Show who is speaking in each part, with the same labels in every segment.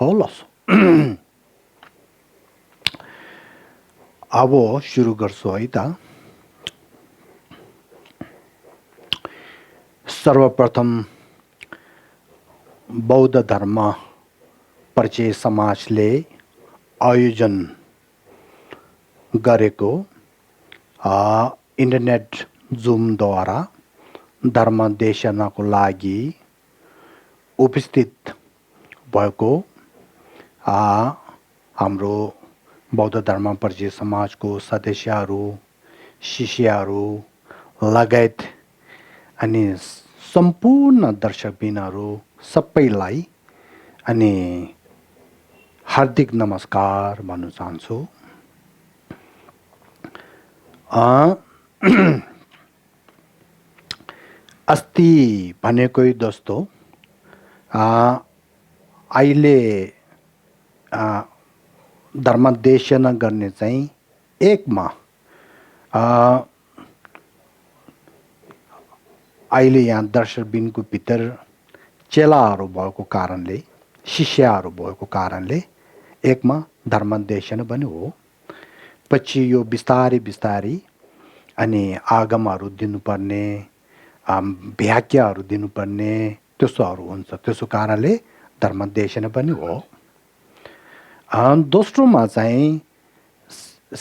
Speaker 1: होलस अब सुरु गर्छु है त सर्वप्रथम बौद्ध धर्म परिचय समाजले आयोजन गरेको इन्टरनेट जुमद्वारा धर्मदेशनको लागि उपस्थित भएको हाम्रो बौद्ध धर्म परिचय समाजको सदस्यहरू शिष्यहरू लगायत अनि सम्पूर्ण दर्शकबिनहरू सबैलाई अनि हार्दिक नमस्कार भन्न चाहन्छु। अस्ति भनेकै जस्तो अहिले धर्मदेशन गर्ने चाहिँ एकमा अहिले यहाँ दर्शकबिनको भित्र चेलाहरू भएको कारणले शिष्यहरू भएको कारणले एकमा धर्मदेशन पनि हो। पछि यो बिस्तारै बिस्तारै अनि आगमहरू दिनुपर्ने व्याख्याहरू दिनुपर्ने त्यस्तोहरू हुन्छ। त्यसो कारणले धर्मदेशन पनि हो। दोस्रोमा चाहिँ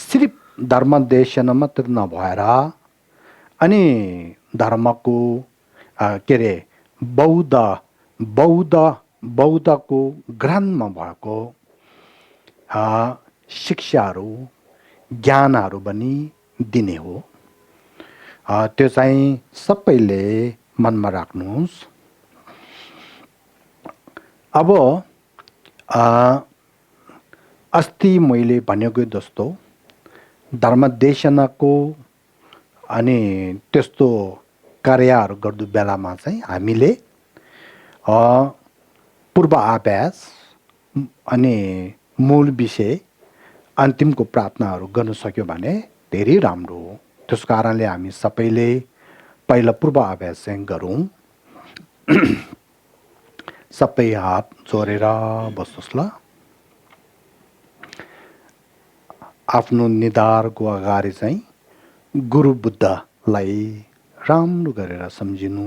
Speaker 1: सिर्फ धर्मदेशन मात्र नभएर अनि धर्मको के अरे बौद्धको ग्रन्थमा भएको शिक्षाहरू ज्ञानहरू पनि दिने हो। त्यो चाहिँ सबैले मनमा राख्नुहोस्। अब अस्ति मैले भनेको जस्तो धर्मदेशनको अनि त्यस्तो कार्यहरू गर्दु बेलामा चाहिँ हामीले पूर्व अभ्यास अनि मूल विषय अन्तिमको प्रार्थनाहरू गर्न सक्यो भने धेरै राम्रो हो। त्यस कारणले हामी सबैले पहिला पूर्व अभ्यास चाहिँ गरौँ। सबै हात जोडेर बस्नुहोस् ल। आफ्नो निधारको अगाडि चाहिँ गुरु बुद्धलाई राम्रो गरेर सम्झिनु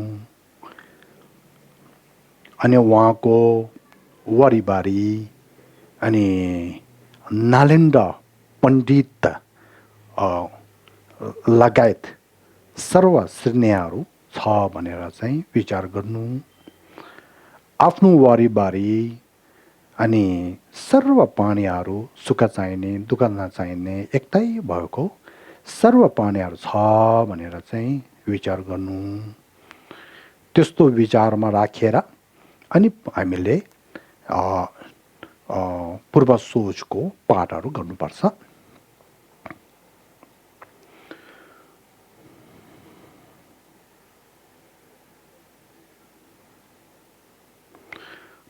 Speaker 1: अनि उहाँको वरिपरि अनि नालेन्द पण्डित लगायत सर्वश्रेणीहरू छ भनेर चाहिँ विचार गर्नु। आफ्नो वरिपरि अनि सर्व प्राणीहरू सुख चाहिने दुःख नचाहिने एकतै भएको सर्व प्राणीहरू छ भनेर चाहिँ विचार गर्नु। त्यस्तो विचारमा राखेर अनि हामीले पूर्व सोचको पाठहरू गर्नुपर्छ।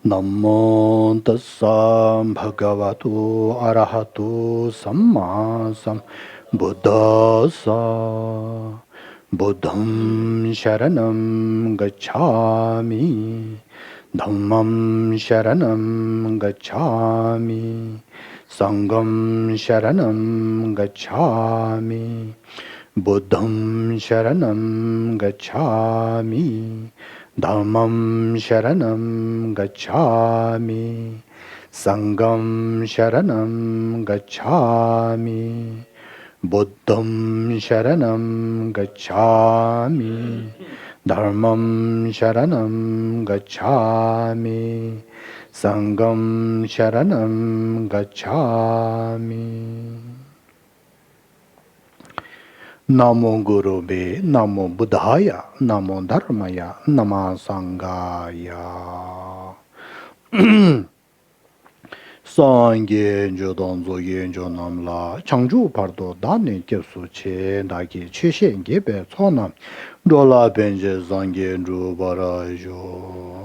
Speaker 1: नमो तस्सा भगवतो अरहतो सम्मा सम्बुद्धस्सा बुद्धं शरणं गच्छामि धम्मं शरणं गच्छामि संघं शरणं गच्छामि बुद्धं शरणं गच्छामि धम्मं शरणं गच्छामि संघं शरणं गच्छामि बुद्धं शरणं गच्छामि धर्मं शरणं गच्छामि संघं शरणं गच्छामि। नमो गुरुवे नमो बुद्धाय नमो धर्माय नमः संघाय। सांगे जोदों जोये जो नामला चंगजू परदो दाने केसु छे दागे छेशेंगे बे छोनाम डोला बेंजे सांगे रू बराजो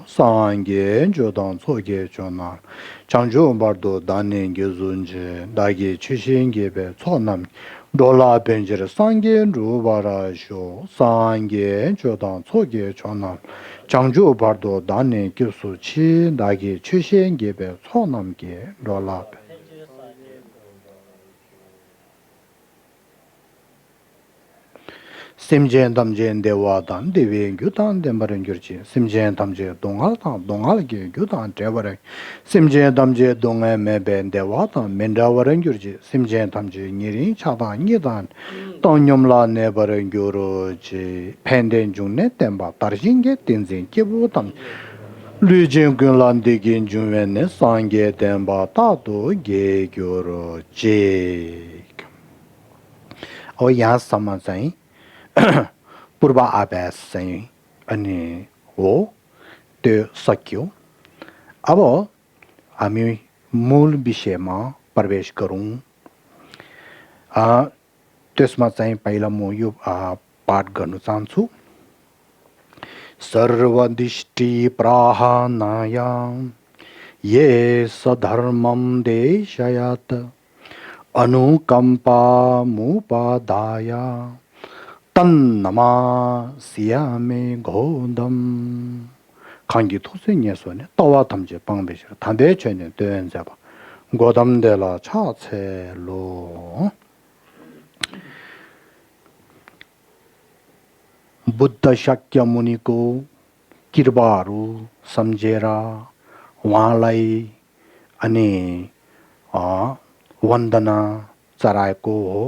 Speaker 1: सांगे जोदों जोये जो नाम चंगजू परदो दाने गेजुंजे दागे छेशेंगे बे छोनाम Dola benjere sangen rubara sho sangen chodan soge chonam changju bardo dane gyusu chi dagi chushen gebe sonam ge dola Simjen damjen dewadan dewe gyudan dembaren gyurchi. Simjen damje dongal dan dongal ge gyudan devaren. Simjen damje dongal meben dewadan mendavaren gyurchi. Simjen damje nyirin chadan nyidan tonyomla nebaren gyuruchi. Penden jungne temba tarjinge tenzin kibu tam. Lüjen günlan degin junvene sange temba tatu ge gyuruchi. O yas samansayin. पूर्वा आभ्यास चाहिँ अनि हो त्यो सक्यो अब हामी मूल विषयमा प्रवेश गरौँ त्यसमा चाहिँ पहिला म यो पाठ गर्न चाहन्छु सर्वदिष्टि प्राहानाय ये सधर्मं देशयत् अनुकम्पा मुपादाय तन्नमा सियामे गोदम 강기 토생예소네 떠와 탐제 방배시로 단대 전에 된자바 고담데라 차체로 बुद्ध शाक्य मुनिको कृपाहरू सम्झेर उहाँलाई अनि वन्दना चढाएको हो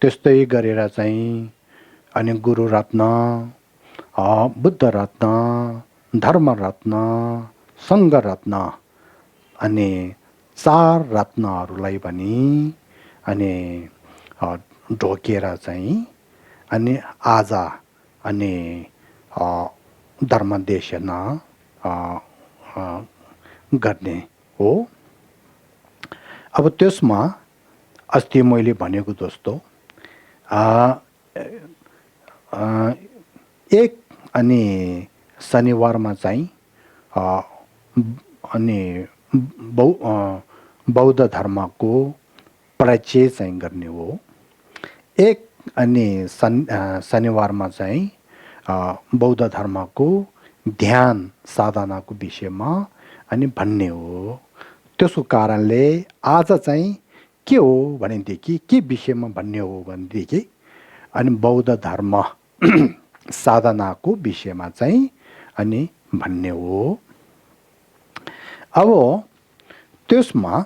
Speaker 1: त्यस्तै गरेर चाहिँ अनि गुरु रत्न बुद्ध रत्न धर्म रत्न सङ्घ रत्न अनि चार रत्नहरूलाई पनि अनि ढोकेर चाहिँ अनि आज अनि धर्मदेशना गर्ने हो अब त्यसमा अस्ति मैले भनेको जस्तो एक अनि शनिबारमा चाहिँ अनि बौद्ध धर्मको परिचय चाहिँ गर्ने हो एक अनि शनिबारमा चाहिँ बौद्ध धर्मको ध्यान साधनाको विषयमा अनि भन्ने हो त्यसको कारणले आज चाहिँ के हो भनेदेखि के विषयमा भन्ने हो भनेदेखि अनि बौद्ध धर्म साधनाको विषयमा चाहिँ अनि भन्ने हो अब त्यसमा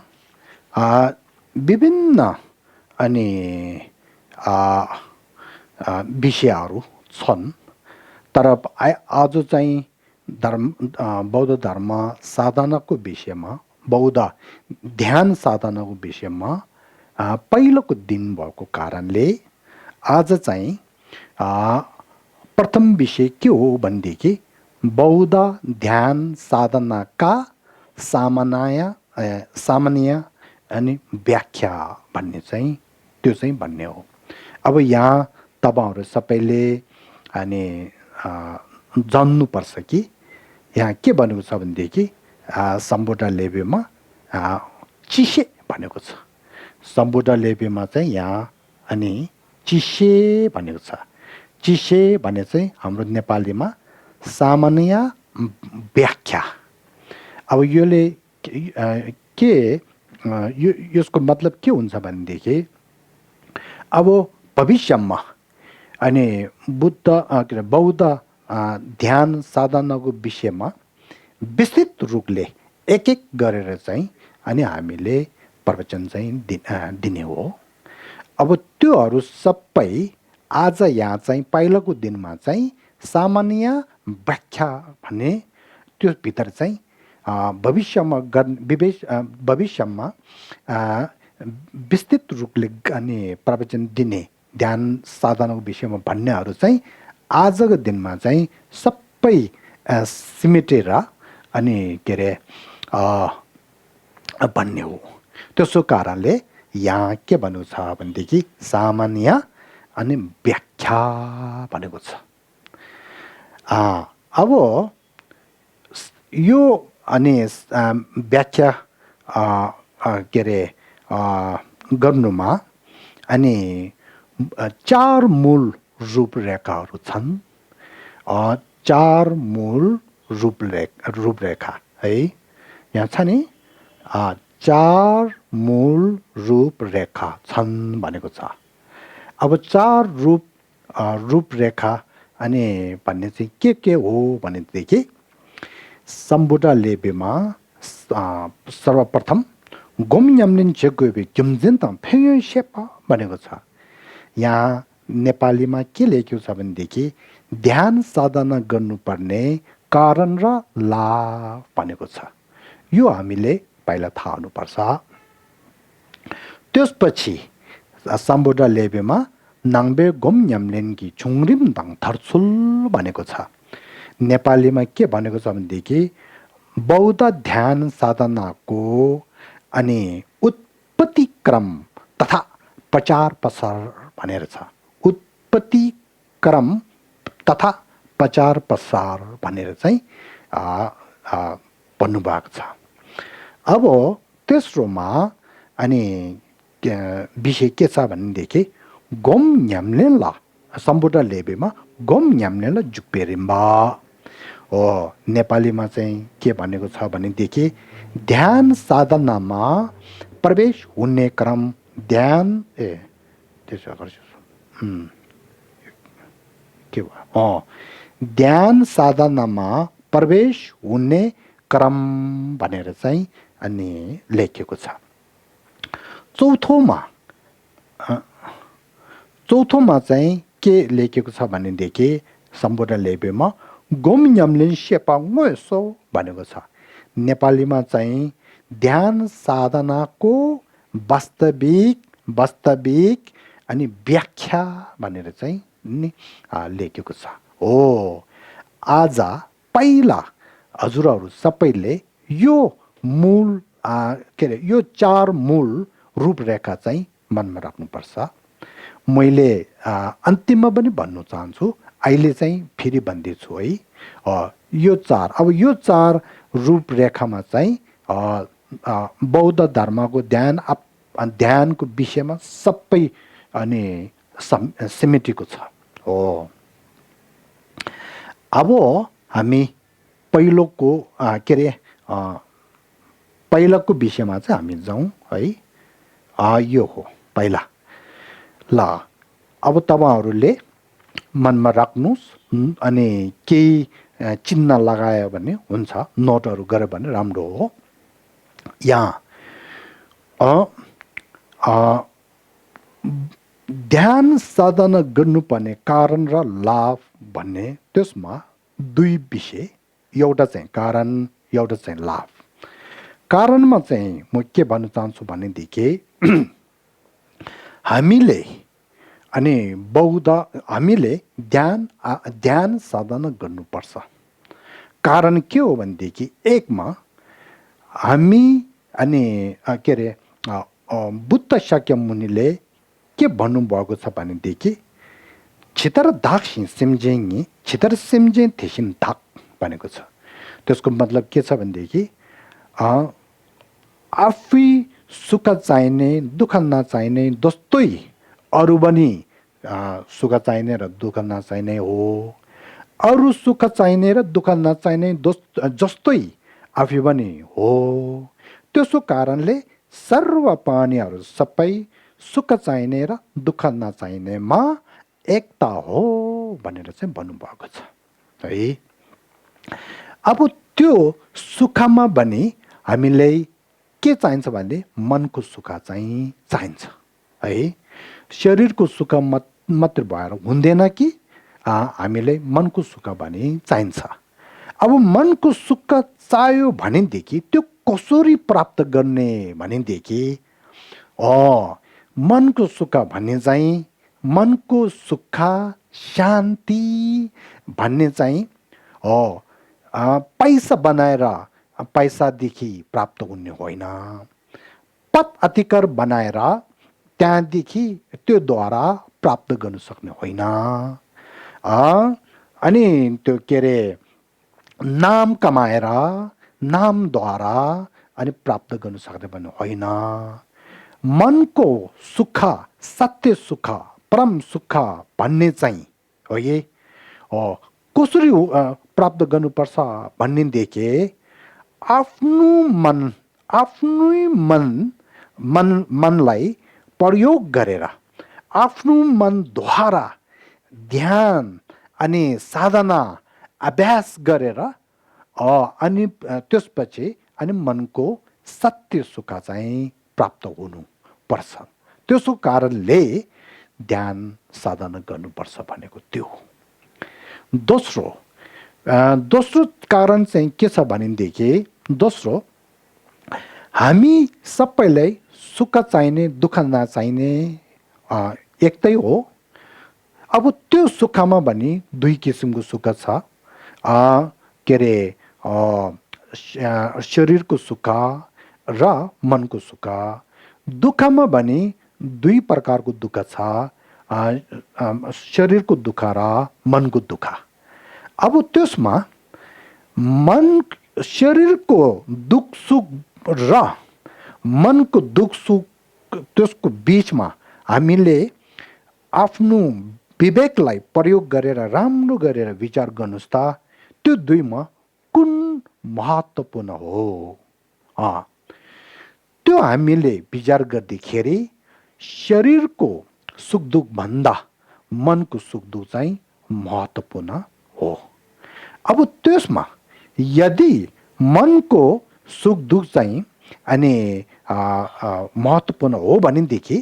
Speaker 1: विभिन्न अनि विषयहरू छन् तर आज चाहिँ बौद्ध धर्म साधनाको विषयमा बौद्ध ध्यान साधनाको विषयमा पहिलोको दिन भएको कारणले आज चाहिँ प्रथम विषय के हो भनेदेखि बौद्ध ध्यान साधनाका सामान्य अनि व्याख्या भन्ने चाहिँ त्यो चाहिँ भन्ने हो अब यहाँ तपाईहरु सबैले अनि जान्नुपर्छ कि यहाँ के भनेको छ भनेदेखि सम्बुद्ध लेबेमा चिसे भनेको छ सम्बुद्ध लेबेमा चाहिँ यहाँ अनि चिसे भनेको छ चिसे भने चाहिँ हाम्रो नेपालीमा सामान्य व्याख्या अब योले के यसको मतलब के हुन्छ भनेदेखि अब भविष्यमा अनि बौद्ध ध्यान साधनाको विषयमा विस्तृत रूपले एक एक गरेर चाहिँ अनि हामीले प्रवचन चाहिँ दिने हो अब त्योहरू सबै आज यहाँ चाहिँ पहिलोको दिनमा चाहिँ सामान्य व्याख्या भन्ने त्यो भित्र चाहिँ भविष्यमा भविष्यमा विस्तृत रूपले अनि प्रवचन दिने ध्यान साधनाको विषयमा भन्नेहरू चाहिँ आजको दिनमा चाहिँ सबै सिमेटेर अनि के अरे भन्ने हो त्यसो कारणले यहाँ के भनेको छ भनेदेखि सामान्य अनि व्याख्या भनेको छ अब यो अनि व्याख्या के अरे गर्नुमा अनि चार मूल रूपरेखाहरू छन् चार मूल रूपरेखा है यहाँ छ नि चार मूल रूपरेखा छन् भनेको छ अब चार रूपरेखा अनि भन्ने चाहिँ के हो भनेदेखि सम्बुडा लेबेमा सर्वप्रथम गोम न्याम्लिन चेगोबे जुम्जिन त फेङ शेपा भनेको छ यहाँ नेपालीमा के लेख्यो छ भनेदेखि ध्यान साधना गर्नुपर्ने कारण र लाभ भनेको छ यो हामीले पहिला थाहा हुनुपर्छ त्यसपछि सम्बुडा लेबेमा नाङ्बे गोम न्याम्लिनकी छुङरिम दाङ थर्छुल भनेको छ नेपालीमा के भनेको छ भनेदेखि बौद्ध ध्यान साधनाको अनि उत्पत्ति क्रम तथा प्रचार प्रसार भनेर छ उत्पत्ति क्रम तथा प्रचार प्रसार भनेर चाहिँ भन्नुभएको छ अब तेस्रोमा अनि विषय के छ भनेदेखि गोम न्याम्लेला सम्बुडा लेबेमा गोम न्याम्लेला जुक्पेरिम्बा हो नेपालीमा चाहिँ के भनेको छ भनेदेखि ध्यान साधनामा प्रवेश हुने क्रम ध्यान त्यसो गर्छु के भयो ध्यान साधनामा प्रवेश हुने क्रम भनेर चाहिँ अनि लेखेको छ चौथोमा चाहिँ के लेखेको छ भनेदेखि सम्बुडा लेबेमा गोम न्याम्लिन शेपा ngöसो भनेको छ नेपालीमा चाहिँ ध्यान साधनाको वास्तविक अनि व्याख्या भनेर चाहिँ नि लेखेको छ हो आज पहिला हजुरहरू सबैले यो मूल के अरे यो चार मूल रूपरेखा चाहिँ मनमा राख्नुपर्छ मैले अन्तिममा पनि भन्नु चाहन्छु अहिले चाहिँ फेरि भन्दैछु है यो चार रूपरेखामा चाहिँ बौद्ध धर्मको ध्यानको विषयमा सबै अनि सिमेटेको छ हो अब हामी पहिलोको के अरे पहिलाको विषयमा चाहिँ हामी जाउँ है यो हो पहिला ल अब तपाईहरुले मनमा राख्नुस् अनि केही चिन्ह लगायो भने हुन्छ नोटहरु गरे भने राम्रो हो यहाँ ध्यान साधना गर्नुपर्ने कारण र लाभ भन्ने त्यसमा दुई विषय एउटा चाहिँ कारण एउटा चाहिँ लाभ कारणमा चाहिँ म के भन्न चाहन्छु भनेदेखि हामीले ध्यान साधना गर्नुपर्छ कारण के हो भनेदेखि एकमा हामी के अरे बुद्ध शाक्य मुनिले के भन्नुभएको छ भनेदेखि छितर धाक्सिन सिम्जेङी छितर सिम्जेङ थिसिन धाक भनेको छ त्यसको मतलब के छ भनेदेखि आफै सुख चाहिने दुःख नचाहिने जस्तै अरू पनि सुख चाहिने र दुःख नचाहिने हो अरू सुख चाहिने र दुःख नचाहिने जस्तै आफै पनि हो त्यसो कारणले सर्व प्राणीहरू सबै सुख चाहिने र दुःख नचाहिनेमा एकता हो भनेर चाहिँ भन्नुभएको छ है अब त्यो सुखमा पनि हामीलाई के चाहिन्छ भने मनको सुख चाहिँ चाहिन्छ है शरीरको सुख मात्र भएर हुँदैन कि हामीलाई मनको सुख पनि चाहिन्छ अब मनको सुख चाहियो भनेदेखि त्यो कसरी प्राप्त गर्ने भनेदेखि मनको सुख भन्ने चाहिँ मनको सुख शान्ति भन्ने चाहिँ पैसा बनाएर पैसादेखि प्राप्त हुने होइन पद अधिकार बनाएर त्यहाँदेखि त्योद्वारा प्राप्त गर्न सक्ने होइन अनि त्यो के अरे नाम कमाएर नामद्वारा अनि प्राप्त गर्न सक्ने पनि होइन मनको सुख सत्य सुख परम सुख भन्ने चाहिँ हो ये कसरी प्राप्त गर्नुपर्छ भन्नेदेखि आफ्नै मनलाई प्रयोग गरेर आफ्नो मनद्वारा ध्यान अनि साधना अभ्यास गरेर अनि त्यसपछि अनि मनको सत्य सुख चाहिँ प्राप्त हुनुपर्छ। त्यसो कारणले ध्यान साधना गर्नुपर्छ भनेको त्यो। दोस्रो कारण चाहिँ के छ भनेदेखि दोस्रो हामी सबैलाई सुख चाहिने दुःख नचाहिने एकै हो। अब त्यो सुखमा पनि दुई किसिमको सुख छ के अरे शरीरको सुख र मनको सुख। दुःखमा पनि दुई प्रकारको दुःख छ शरीरको दुःख र मनको दुःख। अब त्यसमा शरीरको दुःख सुख र मनको दुःख सुख त्यसको बिचमा हामीले आफ्नो विवेकलाई प्रयोग गरेर राम्रो गरेर विचार गर्नुहोस् त त्यो दुईमा कुन महत्त्वपूर्ण हो। त्यो हामीले विचार गर्दाखेरि शरीरको सुख दुःख भन्दा मनको सुख दुःख चाहिँ महत्त्वपूर्ण हो। अब त्यसमा यदि मनको सुख दुःख चाहिँ अनि महत्त्वपूर्ण हो भनेदेखि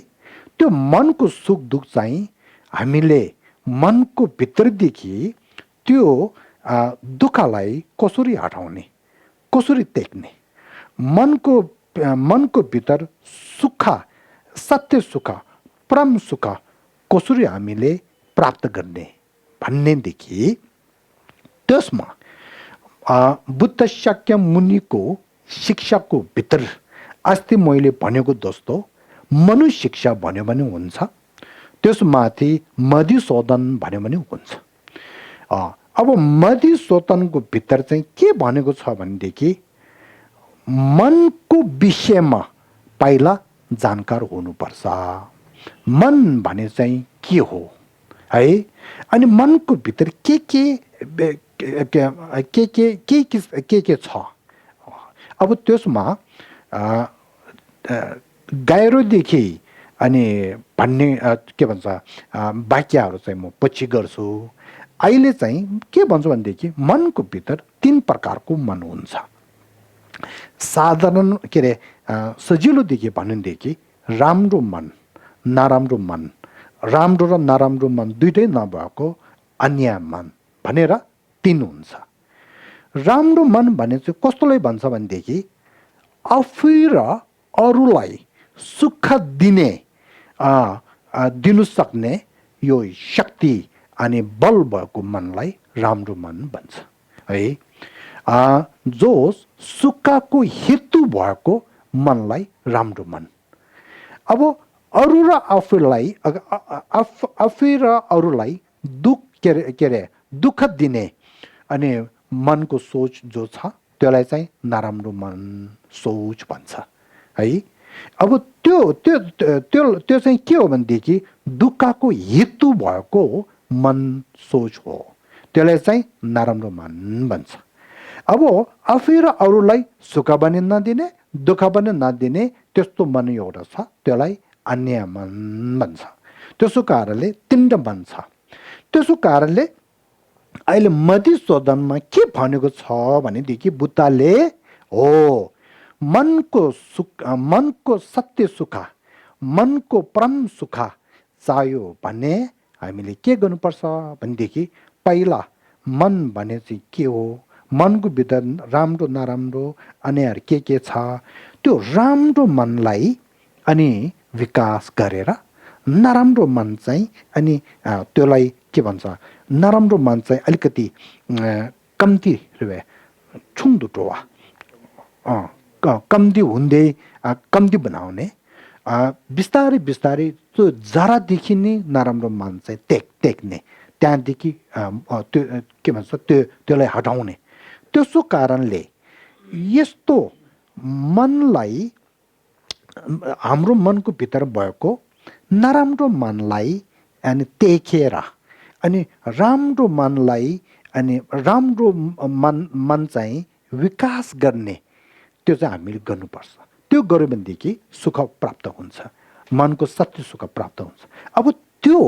Speaker 1: त्यो मनको सुख दुःख चाहिँ हामीले मनको भित्रदेखि त्यो दुःखलाई कसरी हटाउने कसरी त्याग्ने मनको भित्र सुख सत्य सुख परम सुख कसरी हामीले प्राप्त गर्ने भन्नेदेखि त्यसमा बुद्ध शाक्य मुनिको शिक्षाको भित्र अस्ति मैले भनेको जस्तो मनुशिक्षा भन्यो भने हुन्छ, त्यसमाथि मधुसूदन भन्यो भने हुन्छ। अब मधुसूदनको भित्र चाहिँ के भनेको छ भनेदेखि मनको विषयमा पहिला जानकार हुनुपर्छ। मन भने चाहिँ के हो है, अनि मनको भित्र के छ। अब त्यसमा गहिरोदेखि अनि भन्ने के भन्छ वाक्यहरू चाहिँ म पछि गर्छु। अहिले चाहिँ के भन्छु भनेदेखि मनको भित्र तीन प्रकारको मन हुन्छ। साधारण के अरे सजिलोदेखि भनेदेखि राम्रो मन नराम्रो मन, राम्रो र नराम्रो मन दुइटै नभएको अन्य मन भनेर तीन हुन्छ। राम्रो मन भने चाहिँ कस्तोलाई भन्छ भनेदेखि आफै र अरूलाई सुख दिनु सक्ने यो शक्ति अनि बल भएको मनलाई राम्रो मन भन्छ है। जो सुखको हेतु भएको मनलाई राम्रो मन। अब अरू र आफै र अरूलाई दुःख दिने अनि मनको सोच जो छ त्यसलाई चाहिँ नराम्रो मन सोच भन्छ है। अब त्यो चाहिँ के हो भनेदेखि दुःखको हेतु भएको मन सोच हो, त्यसलाई चाहिँ नराम्रो मन भन्छ। अब आफै र अरूलाई सुख पनि नदिने दुःख पनि नदिने त्यस्तो मन एउटा छ, त्यसलाई अन्य मन भन्छ। त्यसो कारणले तीनवटा मन छ। त्यसो कारणले अहिले मधुसूदनमा के भनेको छ भनेदेखि बुद्धले हो मनको सुख मनको सत्य सुख मनको परम सुख चाहियो भने हामीले के गर्नुपर्छ भनेदेखि पहिला मन भने चाहिँ के हो, मनको भित्र राम्रो नराम्रो अन्यहरू के छ, त्यो राम्रो मनलाई अनि विकास गरेर नराम्रो मन चाहिँ अनि त्यसलाई के भन्छ नराम्रो मन चाहिँ अलिकति कम्ती छुङ्दो टोवा कम्ती हुँदै कम्ती बनाउने बिस्तारै बिस्तारै त्यो जरादेखि नै नराम्रो मन चाहिँ त्याग्ने त्यहाँदेखि त्यो के भन्छ त्यसलाई हटाउने। त्यसो कारणले यस्तो मनलाई हाम्रो मनको भित्र भएको नराम्रो मनलाई अनि देखेर अनि राम्रो मनलाई अनि राम्रो मन चाहिँ विकास गर्ने त्यो चाहिँ हामीले गर्नुपर्छ। त्यो गर्यो भनेदेखि सुख प्राप्त हुन्छ, मनको सत्य सुख प्राप्त हुन्छ। अब त्यो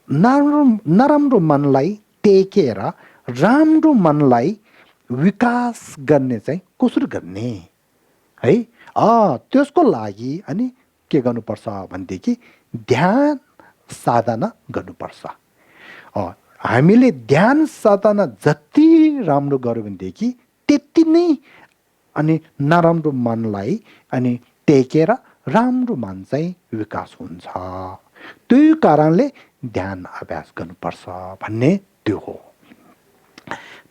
Speaker 1: नराम्रो मनलाई टेकेर राम्रो मनलाई विकास गर्ने चाहिँ कसरी गर्ने है? त्यसको लागि अनि के गर्नुपर्छ भनेदेखि ध्यान साधना गर्नुपर्छ। हामीले ध्यान साधना जति राम्रो गर्यो भनेदेखि त्यति नै अनि नराम्रो मनलाई अनि टेकेर राम्रो मन चाहिँ विकास हुन्छ। त्यही कारणले ध्यान अभ्यास गर्नुपर्छ भन्ने त्यो हो।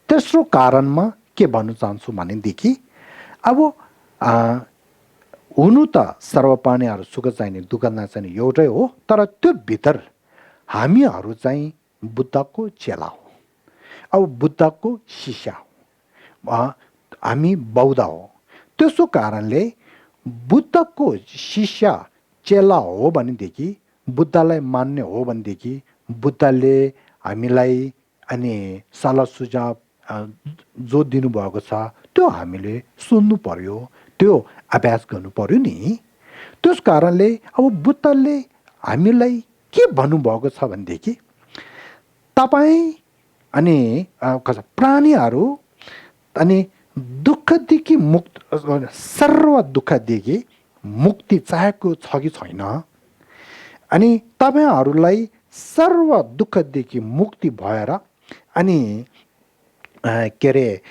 Speaker 1: तेस्रो कारणमा के भन्न चाहन्छु भनेदेखि अब हुनु त सर्वप्राणीहरू सुख चाहिने दुःख नचाहिने एउटै हो, तर त्यो भित्र हामीहरू चाहिँ बुद्धको चेला हो। अब बुद्धको शिष्य हो, हामी बौद्ध हो। त्यसो कारणले बुद्धको शिष्य चेला हो भनेदेखि बुद्धलाई मान्ने हो भनेदेखि बुद्धले हामीलाई अनि सल्लाह सुझाव जो दिनुभएको छ त्यो हामीले सुन्नु पर्यो, त्यो अभ्यास गर्नु पर्यो नि। त्यस कारणले अब बुद्धले हामीलाई के भन्नुभएको छ भनेदेखि तपाईँ अनि प्राणीहरू अनि दुःखदेखि मुक्त सर्व दुःखदेखि मुक्ति चाहेको छ कि छैन, अनि तपाईँहरूलाई सर्व दुःखदेखि मुक्ति भएर अनि के अरे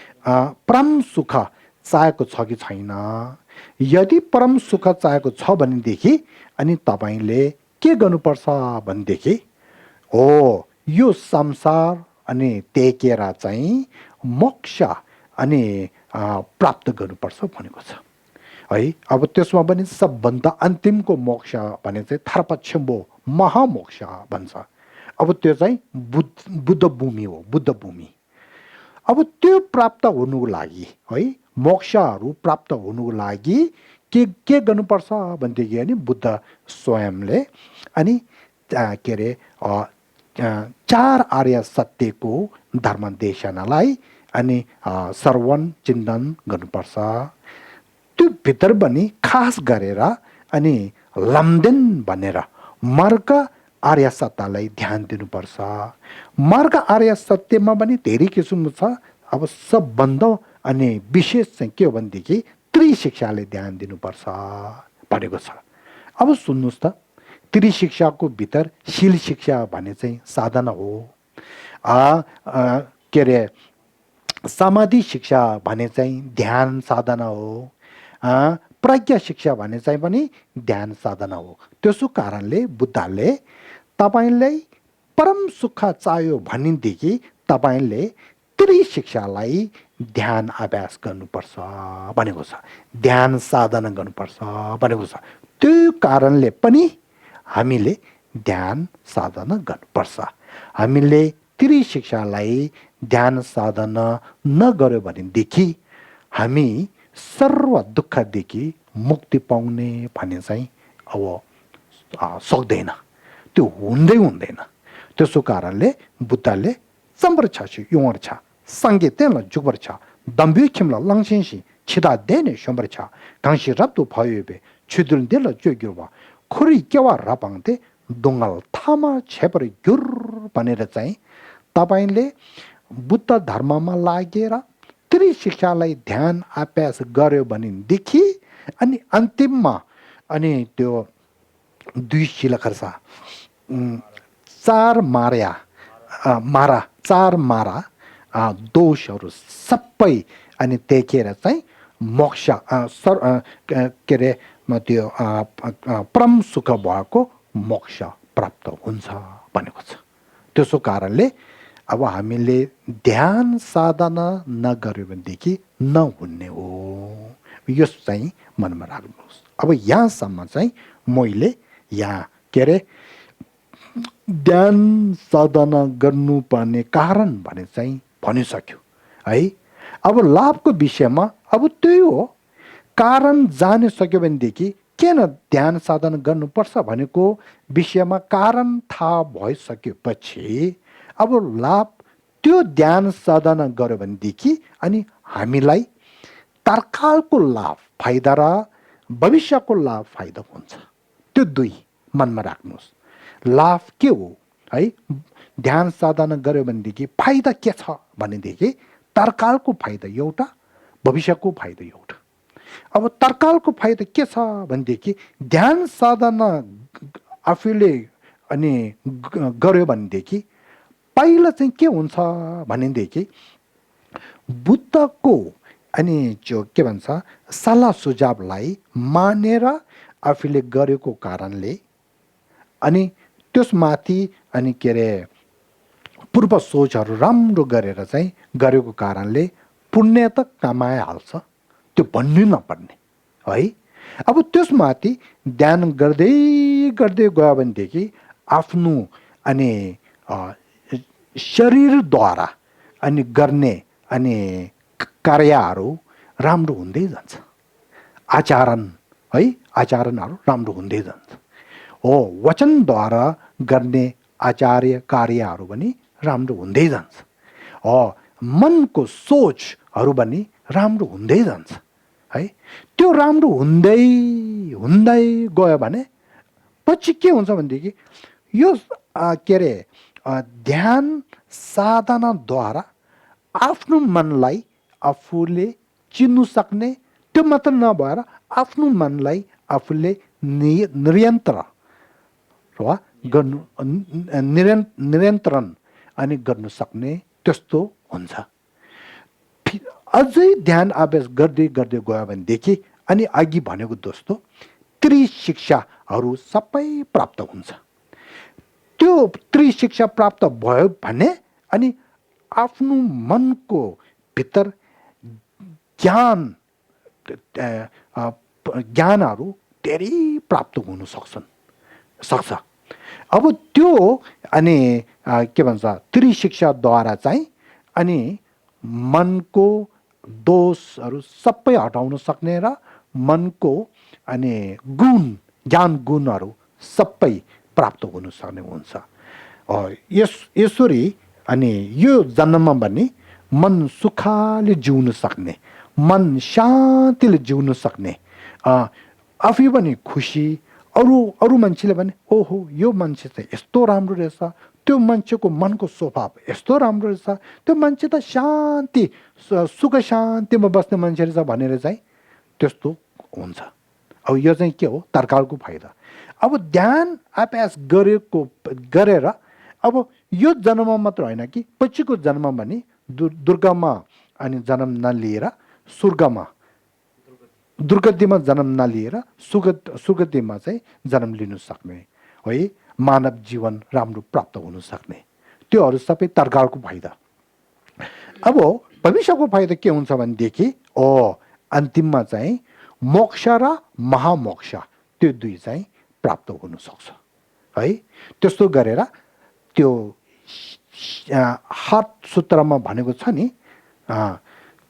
Speaker 1: परम सुख चाहेको छ कि छैन। यदि परम सुख चाहेको छ भनेदेखि अनि तपाईँले के गर्नुपर्छ भनेदेखि यो संसार अनि टेकेर चाहिँ मोक्ष अनि प्राप्त गर्नुपर्छ भनेको छ है। अब त्यसमा पनि सबभन्दा अन्तिमको मोक्ष भने चाहिँ थार्पक्षम्बो महामोक्ष भन्छ। अब त्यो चाहिँ बुद्ध भूमि हो, बुद्ध भूमि। अब त्यो प्राप्त हुनुको लागि है, मोक्षहरू प्राप्त हुनुको लागि के गर्नुपर्छ भनेदेखि अनि बुद्ध स्वयंले अनि के अरे 4 आर्य सत्यको धर्मदेशनालाई अनि श्रवण चिन्तन गर्नुपर्छ। त्यो भित्र पनि खास गरेर अनि लम्देन भनेर मार्ग आर्य सत्यलाई ध्यान दिनुपर्छ। मार्ग आर्य सत्यमा पनि धेरै किसिमको छ। अब सबभन्दा अनि विशेष चाहिँ के हो भनेदेखि त्रिशिक्षाले ध्यान दिनुपर्छ भनेको छ। अब सुन्नुहोस् त, त्रिशिक्षाको भित्र शील शिक्षा भने चाहिँ साधना हो, के अरे समाधि शिक्षा भने चाहिँ ध्यान साधना हो, प्रज्ञा शिक्षा भने चाहिँ पनि ध्यान साधना हो। त्यसो कारणले बुद्धले तपाईँलाई परम सुख चाहियो भनेदेखि तपाईँले त्रिशिक्षालाई ध्यान अभ्यास गर्नुपर्छ भनेको छ, ध्यान साधना गर्नुपर्छ भनेको छ। त्यो कारणले पनि हामीले ध्यान साधना गर्नुपर्छ। हामीले त्रिशिक्षालाई ध्यान साधना नगर्यो भनेदेखि हामी सर्व दुःखदेखि मुक्ति पाउने भन्ने चाहिँ अब सक्दैन, त्यो हुँदैन। त्यसो कारणले बुद्धले सम्प्रछ युवर्छ सँगै त्यसलाई जुग्वर्छ दम्बिखिमलाई लङसिन्सी छिदा देने सोम्पर्छ घाँसी रप्तु भयो बे छिदुल देला जोगिर्वा खुरी केवा रपाङते डुङ्गल थामा छेपरी गुर भनेर चाहिँ तपाईँले बुद्ध धर्ममा लागेर त्रिशिक्षालाई ध्यान अभ्यास गर्यो भनेदेखि अनि अन्तिममा अनि त्यो 2 शिलखर्सा 4 मारा दोषहरू सबै अनि तेकेर चाहिँ मोक्ष के अरे त्यो परम सुख भएको मोक्ष प्राप्त हुन्छ भनेको छ। त्यसो कारणले अब हामीले ध्यान साधना नगर्यो भनेदेखि नहुने हो, यो चाहिँ मनमा राख्नुहोस्। अब यहाँसम्म चाहिँ मैले यहाँ के अरे ध्यान साधना गर्नुपर्ने कारण भने चाहिँ भनिसक्यो है। अब लाभको विषयमा अब त्यही हो, कारण जान सक्यो भनेदेखि किन ध्यान साधना गर्नुपर्छ भनेको विषयमा कारण थाहा भइसकेपछि अब लाभ त्यो ध्यान साधना गर्यो भनेदेखि अनि हामीलाई तत्कालको लाभ फाइदा र भविष्यको लाभ फाइदा हुन्छ। त्यो दुई मनमा राख्नुहोस्। लाभ के हो है? ध्यान साधना गर्यो भनेदेखि फाइदा के छ भनेदेखि तत्कालको फाइदा एउटा, भविष्यको फाइदा एउटा। अब तत्कालको फाइदा के छ भनेदेखि ध्यान साधना आफूले अनि गर्यो भनेदेखि पहिला चाहिँ के हुन्छ भनेदेखि बुद्धको अनि जो के भन्छ सल्लाह सुझावलाई मानेर आफूले गरेको कारणले अनि त्यसमाथि अनि के अरे पूर्व सोचहरू राम्रो गरेर चाहिँ गरेको कारणले पुण्य त कमाइहाल्छ, त्यो भन्नु नपर्ने है। अब त्यसमाथि ध्यान गर्दै गर्दै गयो भनेदेखि आफ्नो अनि शरीरद्वारा अनि गर्ने अनि कार्यहरू राम्रो हुँदै जान्छ। आचरण है, आचरणहरू राम्रो हुँदै जान्छ। हो, वचनद्वारा गर्ने आचार्य कार्यहरू पनि राम्रो हुँदै जान्छ। हो, मनको सोचहरू पनि राम्रो हुँदै जान्छ है। त्यो राम्रो हुँदै हुँदै गयो भने पछि के हुन्छ भनेदेखि यो के अरे ध्यान साधनाद्वारा आफ्नो मनलाई आफूले चिन्नु सक्ने, त्यो मात्र नभएर आफ्नो मनलाई आफूले नियन्त्रण वा गर्नु नियन्त्रण अनि गर्नु सक्ने त्यस्तो हुन्छ। अझै ध्यान अभ्यास गर्दै गर्दै गयो भनेदेखि अनि अघि भनेको जस्तो त्रिशिक्षाहरू सबै प्राप्त हुन्छ। त्यो त्रिशिक्षा प्राप्त भयो भने अनि आफ्नो मनको भित्र ज्ञानहरू धेरै प्राप्त हुन सक्छ। अब त्यो अनि के भन्छ त्रिशिक्षाद्वारा चाहिँ अनि मनको दोषहरू सबै हटाउन सक्ने र मनको अनि ज्ञान गुणहरू सबै प्राप्त हुन सक्ने हुन्छ। यसरी अनि यो जन्ममा पनि मन सुखाले जिउन सक्ने, मन शान्तिले जिउन सक्ने, आफै पनि खुसी, अरू मान्छेले भने ओहो यो मान्छे चाहिँ यस्तो राम्रो रहेछ, त्यो मान्छेको मनको स्वभाव यस्तो राम्रो रहेछ, त्यो मान्छे त शान्ति सुख शान्तिमा बस्ने मान्छे रहेछ भनेर चाहिँ त्यस्तो हुन्छ। अब यो चाहिँ के हो? तत्कालको फाइदा। अब ध्यान अभ्यास गरेर अब यो जन्ममा मात्र होइन कि पछिको जन्ममा पनि दुर्गामा अनि जन्म नलिएर स्वर्गमा दुर्गतिमा जन्म नलिएर सुगतिमा चाहिँ जन्म लिनु सक्ने है, मानव जीवन राम्रो प्राप्त हुन सक्ने, त्योहरू सबै तत्कालको फाइदा। अब भविष्यको फाइदा के हुन्छ भनेदेखि अन्तिममा चाहिँ मोक्ष र महामोक्ष त्यो दुई चाहिँ प्राप्त हुन सक्छ है। त्यस्तो गरेर त्यो हात सूत्रमा भनेको छ नि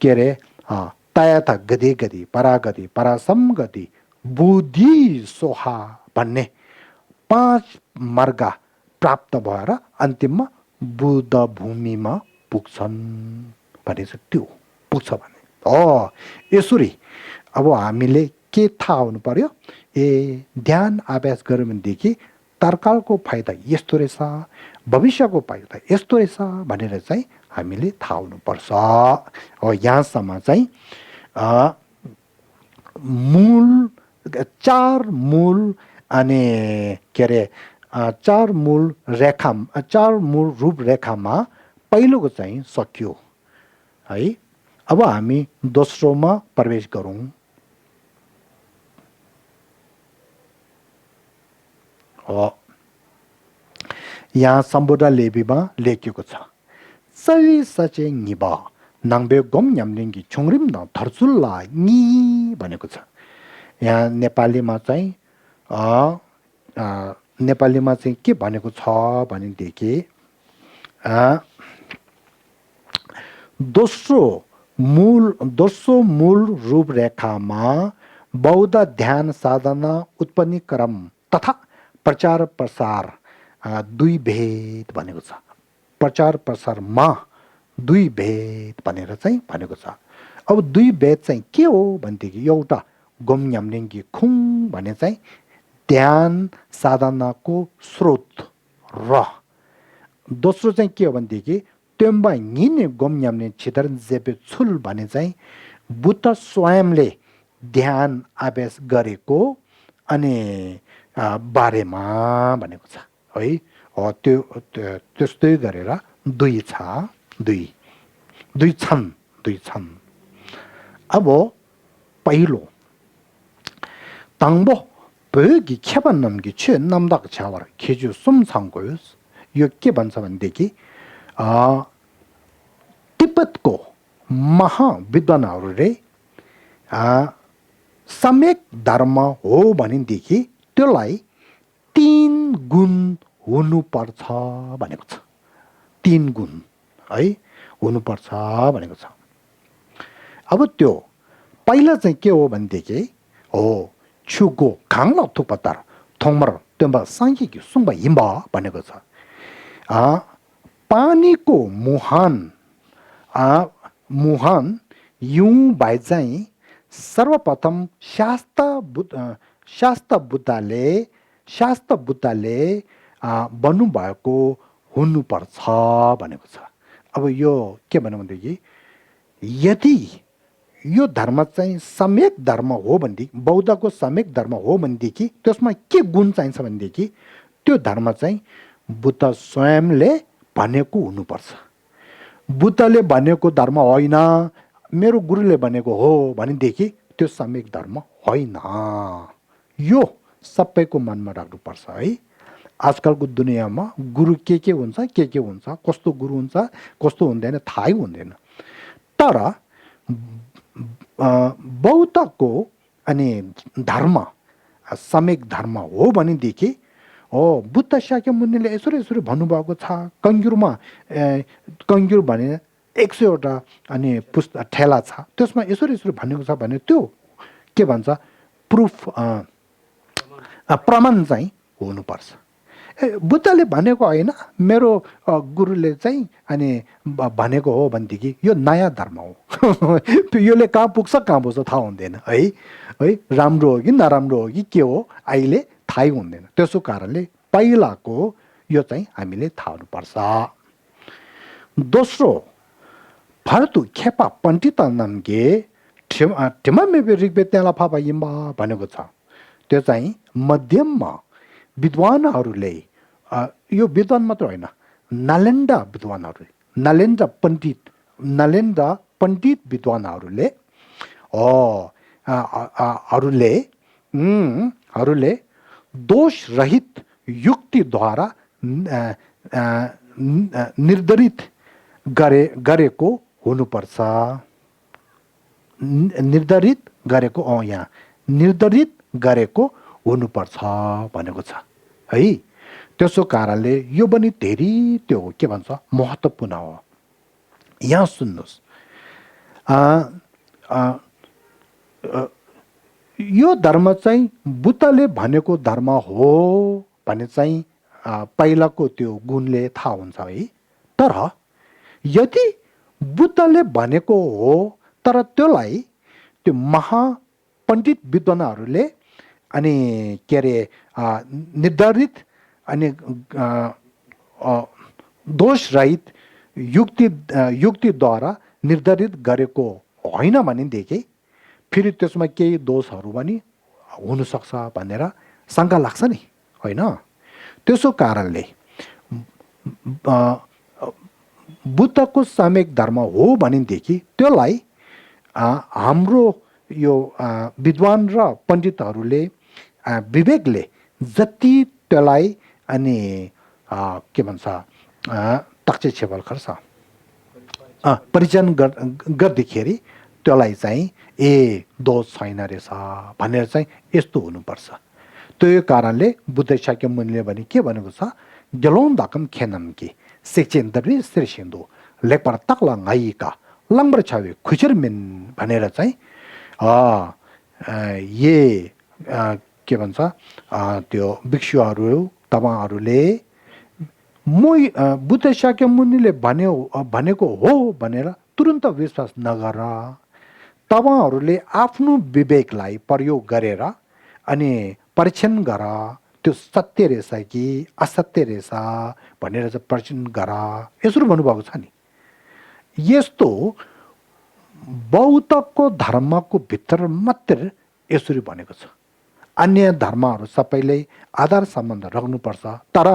Speaker 1: के अरे तयथ गति गति परागति परासम गति बुद्धि सोहा भन्ने 5 मार्ग प्राप्त भएर अन्तिममा बुद्ध भूमिमा पुग्छन् भने चाहिँ त्यो पुग्छ भने। यसरी अब हामीले के थाहा हुनु पर्यो? ध्यान अभ्यास गर्यो भनेदेखि तत्कालको फाइदा यस्तो रहेछ, भविष्यको फाइदा यस्तो रहेछ भनेर चाहिँ हामीले थाहा हुनुपर्छ। यहाँसम्म चाहिँ चार मूल अनि के अरे चार मूल रूपरेखामा पहिलोको चाहिँ सकियो है। अब हामी दोस्रोमा प्रवेश गरौँ। यहाँ सम्बुद्ध लेबीमा लेखिएको छ, सै सचे निबा नाङ्बे गोम न्याम्लिङ्गी छुङरिम न थर्चुल्ला नि भनेको छ। यहाँ नेपालीमा चाहिँ के भनेको छ भनेदेखि दोस्रो मूल रूपरेखामा बौद्ध ध्यान साधना उत्पत्ति क्रम तथा प्रचार प्रसार दुई भेद भनेको छ। प्रचार प्रसारमा दुई भेद भनेर चाहिँ भनेको छ। अब दुई भेद चाहिँ के हो भनेदेखि एउटा गोम न्याम्लिङ्गी खुङ भने चाहिँ ध्यान साधनाको स्रोत र दोस्रो चाहिँ के हो भनेदेखि त्योम्बा निने गोम न्याम्ने छिदर जेपे छुल भने चाहिँ बुद्ध स्वयंले ध्यान अभ्यास गरेको अनि बारेमा भनेको छ है। त्यो त्यस्तै गरेर दुई छ, दुई छन्। अब पहिलो ताङ्बो बयोगी खेपन नम्गी छे नम्दाक छावर खेजु सुम छाङ्कोयोस्। यो के भन्छ भनेदेखि तिब्बतको महाविद्वानहरूले सम्यक धर्म हो भनेदेखि त्यसलाई 3 गुण हुनुपर्छ भनेको छ। 3 गुण है हुनुपर्छ भनेको छ। अब त्यो पहिला चाहिँ के हो भनेदेखि हो छुगो खाङ्ला थुपतार थोमर त्योम्बा साङ्खिकी सुम्बा हिम्बा भनेको छ। पानीको मुहान युँ भए चाहिँ सर्वप्रथम शास्त्र बुद्धले बन्नुभएको हुनुपर्छ भनेको छ। अब यो के भन्नु भनेदेखि यदि यो धर्म चाहिँ सम्यक धर्म हो भनेदेखि बौद्धको सम्यक धर्म हो भनेदेखि त्यसमा के गुण चाहिन्छ भनेदेखि त्यो धर्म चाहिँ बुद्ध स्वयंले भनेको हुनुपर्छ। बुद्धले भनेको धर्म होइन, मेरो गुरुले भनेको हो भनेदेखि त्यो सम्यक धर्म होइन। यो सबैको मनमा राख्नुपर्छ है। आजकलको दुनियाँमा गुरु के हुन्छ, कस्तो गुरु हुन्छ, कस्तो हुँदैन थाहै हुँदैन। तर बौद्धको अनि धर्म सम्यक धर्म हो भनेदेखि बुद्ध शाक्यमुनिले यसरी भन्नुभएको छ। कङ्ग्युर भने 100वटा अनि ठेला छ, त्यसमा यसरी भनेको छ भने त्यो के भन्छ प्रुफ प्रमाण चाहिँ हुनुपर्छ। बुद्धले भनेको होइन, मेरो गुरुले चाहिँ अनि भनेको हो भनेदेखि यो नयाँ धर्म हो। योले कहाँ पुग्छ थाहा हुँदैन है। राम्रो हो कि नराम्रो हो कि के हो अहिले थाहै हुँदैन। त्यसो कारणले पहिलाको यो चाहिँ हामीले थाहा हुनुपर्छ। दोस्रो फर्तु खेपा पण्डित नम्गे ठिमामेबे ऋग्वेद त्याला फापा यिम्बा भनेको छ। त्यो चाहिँ मध्यममा विद्वानहरूले यो विद्वान मात्र होइन, नालेन्डा पण्डित विद्वानहरूले दोष रहित युक्तिद्वारा निर्धारित गरेको हुनुपर्छ। निर्धारित गरेको हुनुपर्छ भनेको छ है। त्यसो कारणले यो पनि धेरै त्यो के भन्छ महत्त्वपूर्ण हो। यहाँ सुन्नुहोस्, यो धर्म चाहिँ बुद्धले भनेको धर्म हो भने चाहिँ पहिलाको त्यो गुणले थाहा हुन्छ है। तर यदि बुद्धले भनेको हो तर त्यसलाई त्यो महापण्डित विद्वानहरूले अनि के अरे निर्धारित अनि दोषरहित युक्तिद्वारा निर्धारित गरेको होइन भनेदेखि फेरि त्यसमा केही दोषहरू पनि हुनसक्छ भनेर शङ्का लाग्छ नि होइन। त्यसो कारणले बुद्धको सम्यक धर्म हो भनेदेखि त्यसलाई हाम्रो यो विद्वान र पण्डितहरूले विवेकले जति त्यसलाई अनि के भन्छ तक्ष छेपल खर्छ परिचय गर्दाखेरि त्यसलाई चाहिँ दोष छैन रहेछ भनेर चाहिँ यस्तो हुनुपर्छ। त्यो कारणले बुद्ध शाक्यमुनिले भने के भनेको छ, जलोन दाकम खेनम कि सेक्चेन्दरी श्रेषिन्दो लेपर तक्ला गाइका लङ्बर छावे खुचर मेन भनेर चाहिँ ये के भन्छ त्यो भिक्षुहरू तपाईहरुले बुद्ध शाक्यमुनिले भनेको हो भनेर तुरुन्त विश्वास नगर तपाईहरुले आफ्नो विवेकलाई प्रयोग गरेर अनि परीक्षण गर त्यो सत्य रहेछ कि असत्य रहेछ भनेर चाहिँ परीक्षण गर यसरी भन्नुभएको छ नि यस्तो बौद्धको धर्मको भित्र मात्र यसरी भनेको छ अन्य धर्महरू सबैले आधार सम्बन्ध राख्नुपर्छ तर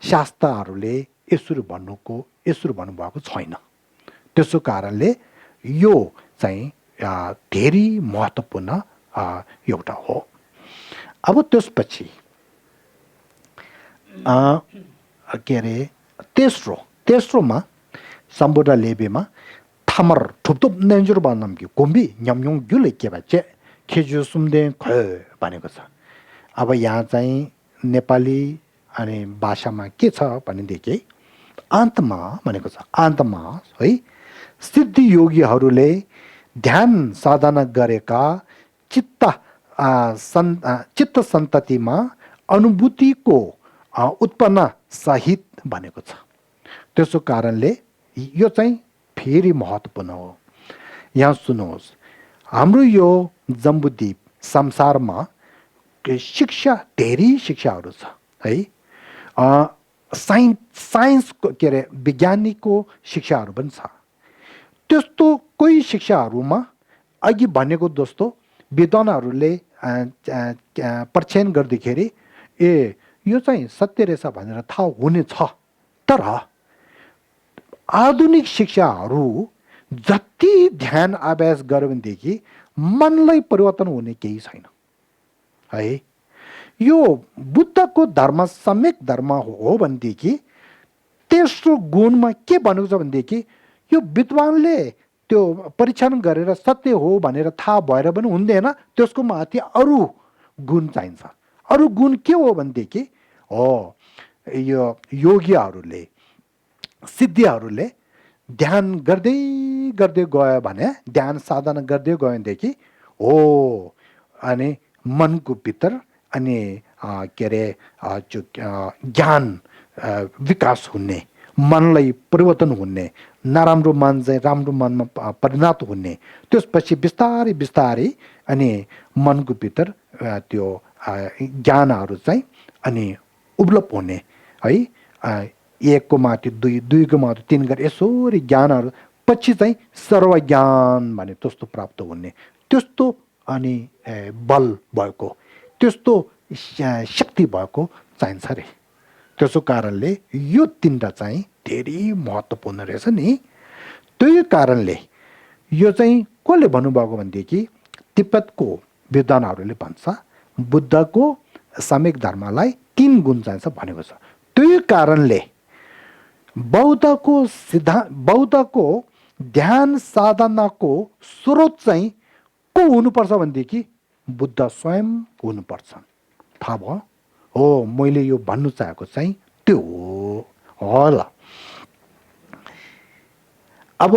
Speaker 1: शास्त्रहरूले यसरी भन्नुभएको छैन त्यसो कारणले यो चाहिँ धेरै महत्त्वपूर्ण एउटा हो अब त्यसपछि के अरे तेस्रोमा सम्बुद्ध लेबेमा थामर ठुप्तुप नेन्जुर भन्नाम कि कोम्बी न्यामयोङ गुले के भन्छ खेजु सुम्दे ख भनेको छ अब यहाँ चाहिँ नेपाली अनि भाषामा के छ भनेदेखि अन्तमा भनेको छ अन्तमा है सिद्धि योगीहरूले ध्यान साधना गरेका चित्त सन्ततिमा अनुभूतिको उत्पन्न सहित भनेको छ त्यसो कारणले यो चाहिँ फेरि महत्त्वपूर्ण हो यहाँ सुन्नुहोस् हाम्रो यो जम्बुद्वीप संसारमा शिक्षा धेरै शिक्षाहरू छ है साइन्सको के अरे वैज्ञानिकको शिक्षाहरू पनि छ त्यस्तो कोही शिक्षाहरूमा अघि भनेको जस्तो विद्वानहरूले परीक्षण गर्दाखेरि ए यो चाहिँ सत्य रहेछ भनेर थाहा हुनेछ तर आधुनिक शिक्षाहरू जति ध्यान अभ्यास गर्यो भनेदेखि मनलाई परिवर्तन हुने केही छैन है यो बुद्धको धर्म सम्यक धर्म हो भनेदेखि तेस्रो गुणमा के भनेको छ भनेदेखि यो विद्वानले त्यो परीक्षण गरेर सत्य हो भनेर थाहा भएर पनि हुँदैन त्यसको माथि अरू गुण चाहिन्छ अरू गुण के हो भनेदेखि हो यो योगीहरूले सिद्धिहरूले ध्यान गर्दै गर्दै गयो भने ध्यान साधना गर्दै गयो भनेदेखि हो अनि मनको भित्र अनि के अरे ज्ञान विकास हुने मनलाई परिवर्तन हुने नराम्रो मन चाहिँ राम्रो मनमा परिणत हुने त्यसपछि बिस्तारै बिस्तारै अनि मनको भित्र त्यो ज्ञानहरू चाहिँ अनि उपलब्ध हुने है एकको माथि दुई दुईको माथि तीन गरी यसरी ज्ञानहरू पछि चाहिँ सर्वज्ञान भने त्यस्तो प्राप्त हुने त्यस्तो अनि बल भएको त्यस्तो शक्ति भएको चाहिन्छ अरे त्यसो कारणले यो तीनटा चाहिँ धेरै महत्त्वपूर्ण रहेछ नि त्यही कारणले यो चाहिँ कसले भन्नुभएको भनेदेखि तिब्बतको विद्वानहरूले भन्छ बुद्धको साम्यक धर्मलाई 3 गुण चाहिन्छ भनेको छ त्यही कारणले बौद्धको ध्यान साधनाको स्रोत चाहिँ को हुनुपर्छ भनेदेखि बुद्ध स्वयं हुनुपर्छ थाहा भयो हो मैले यो भन्नु चाहेको चाहिँ त्यो हो होला अब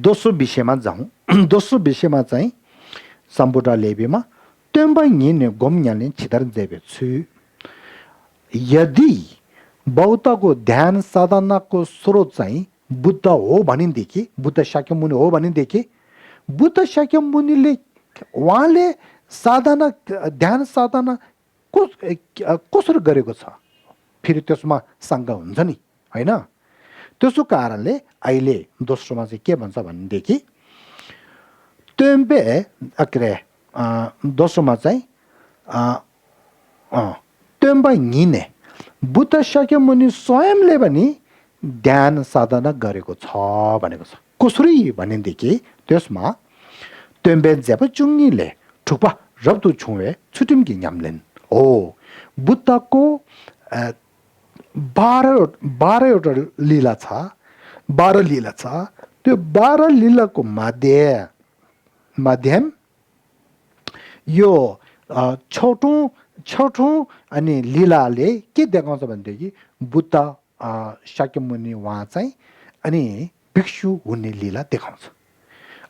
Speaker 1: दोस्रो विषयमा जाउँ दोस्रो विषयमा चाहिँ सम्बुद्ध लेबेमा त्यम्बा नि गोम्याले छिदर देबे छु यदि बौद्धको ध्यान साधनाको स्रोत चाहिँ बुद्ध हो भनिदेखि बुद्ध शाक्यमुनि हो भनिदेखि बुद्ध शाक्यमुनिले उहाँले साधना ध्यान साधना कसरी गरेको छ फेरि त्यसमा शङ्का हुन्छ नि हैन त्यसो कारणले अहिले दोस्रोमा चाहिँ के भन्छ भनेदेखि त्यम्बे अक्रे दोस्रोमा चाहिँ त्यम्बा निने बुद्ध शाक्यमुनि स्वयंले पनि ध्यान साधना गरेको छ भनेको छ कसरी भनेदेखि त्यसमा त्यम्बे जेप चुङ्गीले ठुपा रब्दु छुवे छुटिम्की न्याम्लेन हो बुद्धको 12 लीला छ 12 लीला छ त्यो 12 लीलाको माध्यम यो छोटो अनि लीलाले के देखाउँछ भनेदेखि बुद्ध शाक्यमुनि उहाँ चाहिँ अनि भिक्षु हुने लीला देखाउँछ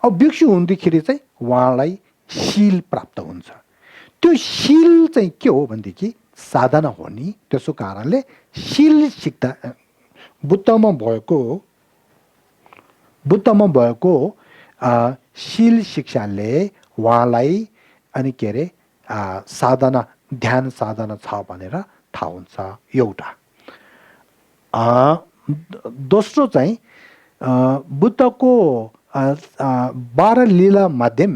Speaker 1: अब भिक्षु हुँदाखेरि चाहिँ उहाँलाई शील प्राप्त हुन्छ त्यो शील चाहिँ के हो भनेदेखि साधना हो नि त्यसो कारणले शील सिक्दा बुद्धमा भएको शील शिक्षाले उहाँलाई अनि के अरे साधना ध्यान साधना छ भनेर थाहा हुन्छ एउटा दोस्रो चाहिँ बुद्धको 12 लीला माध्यम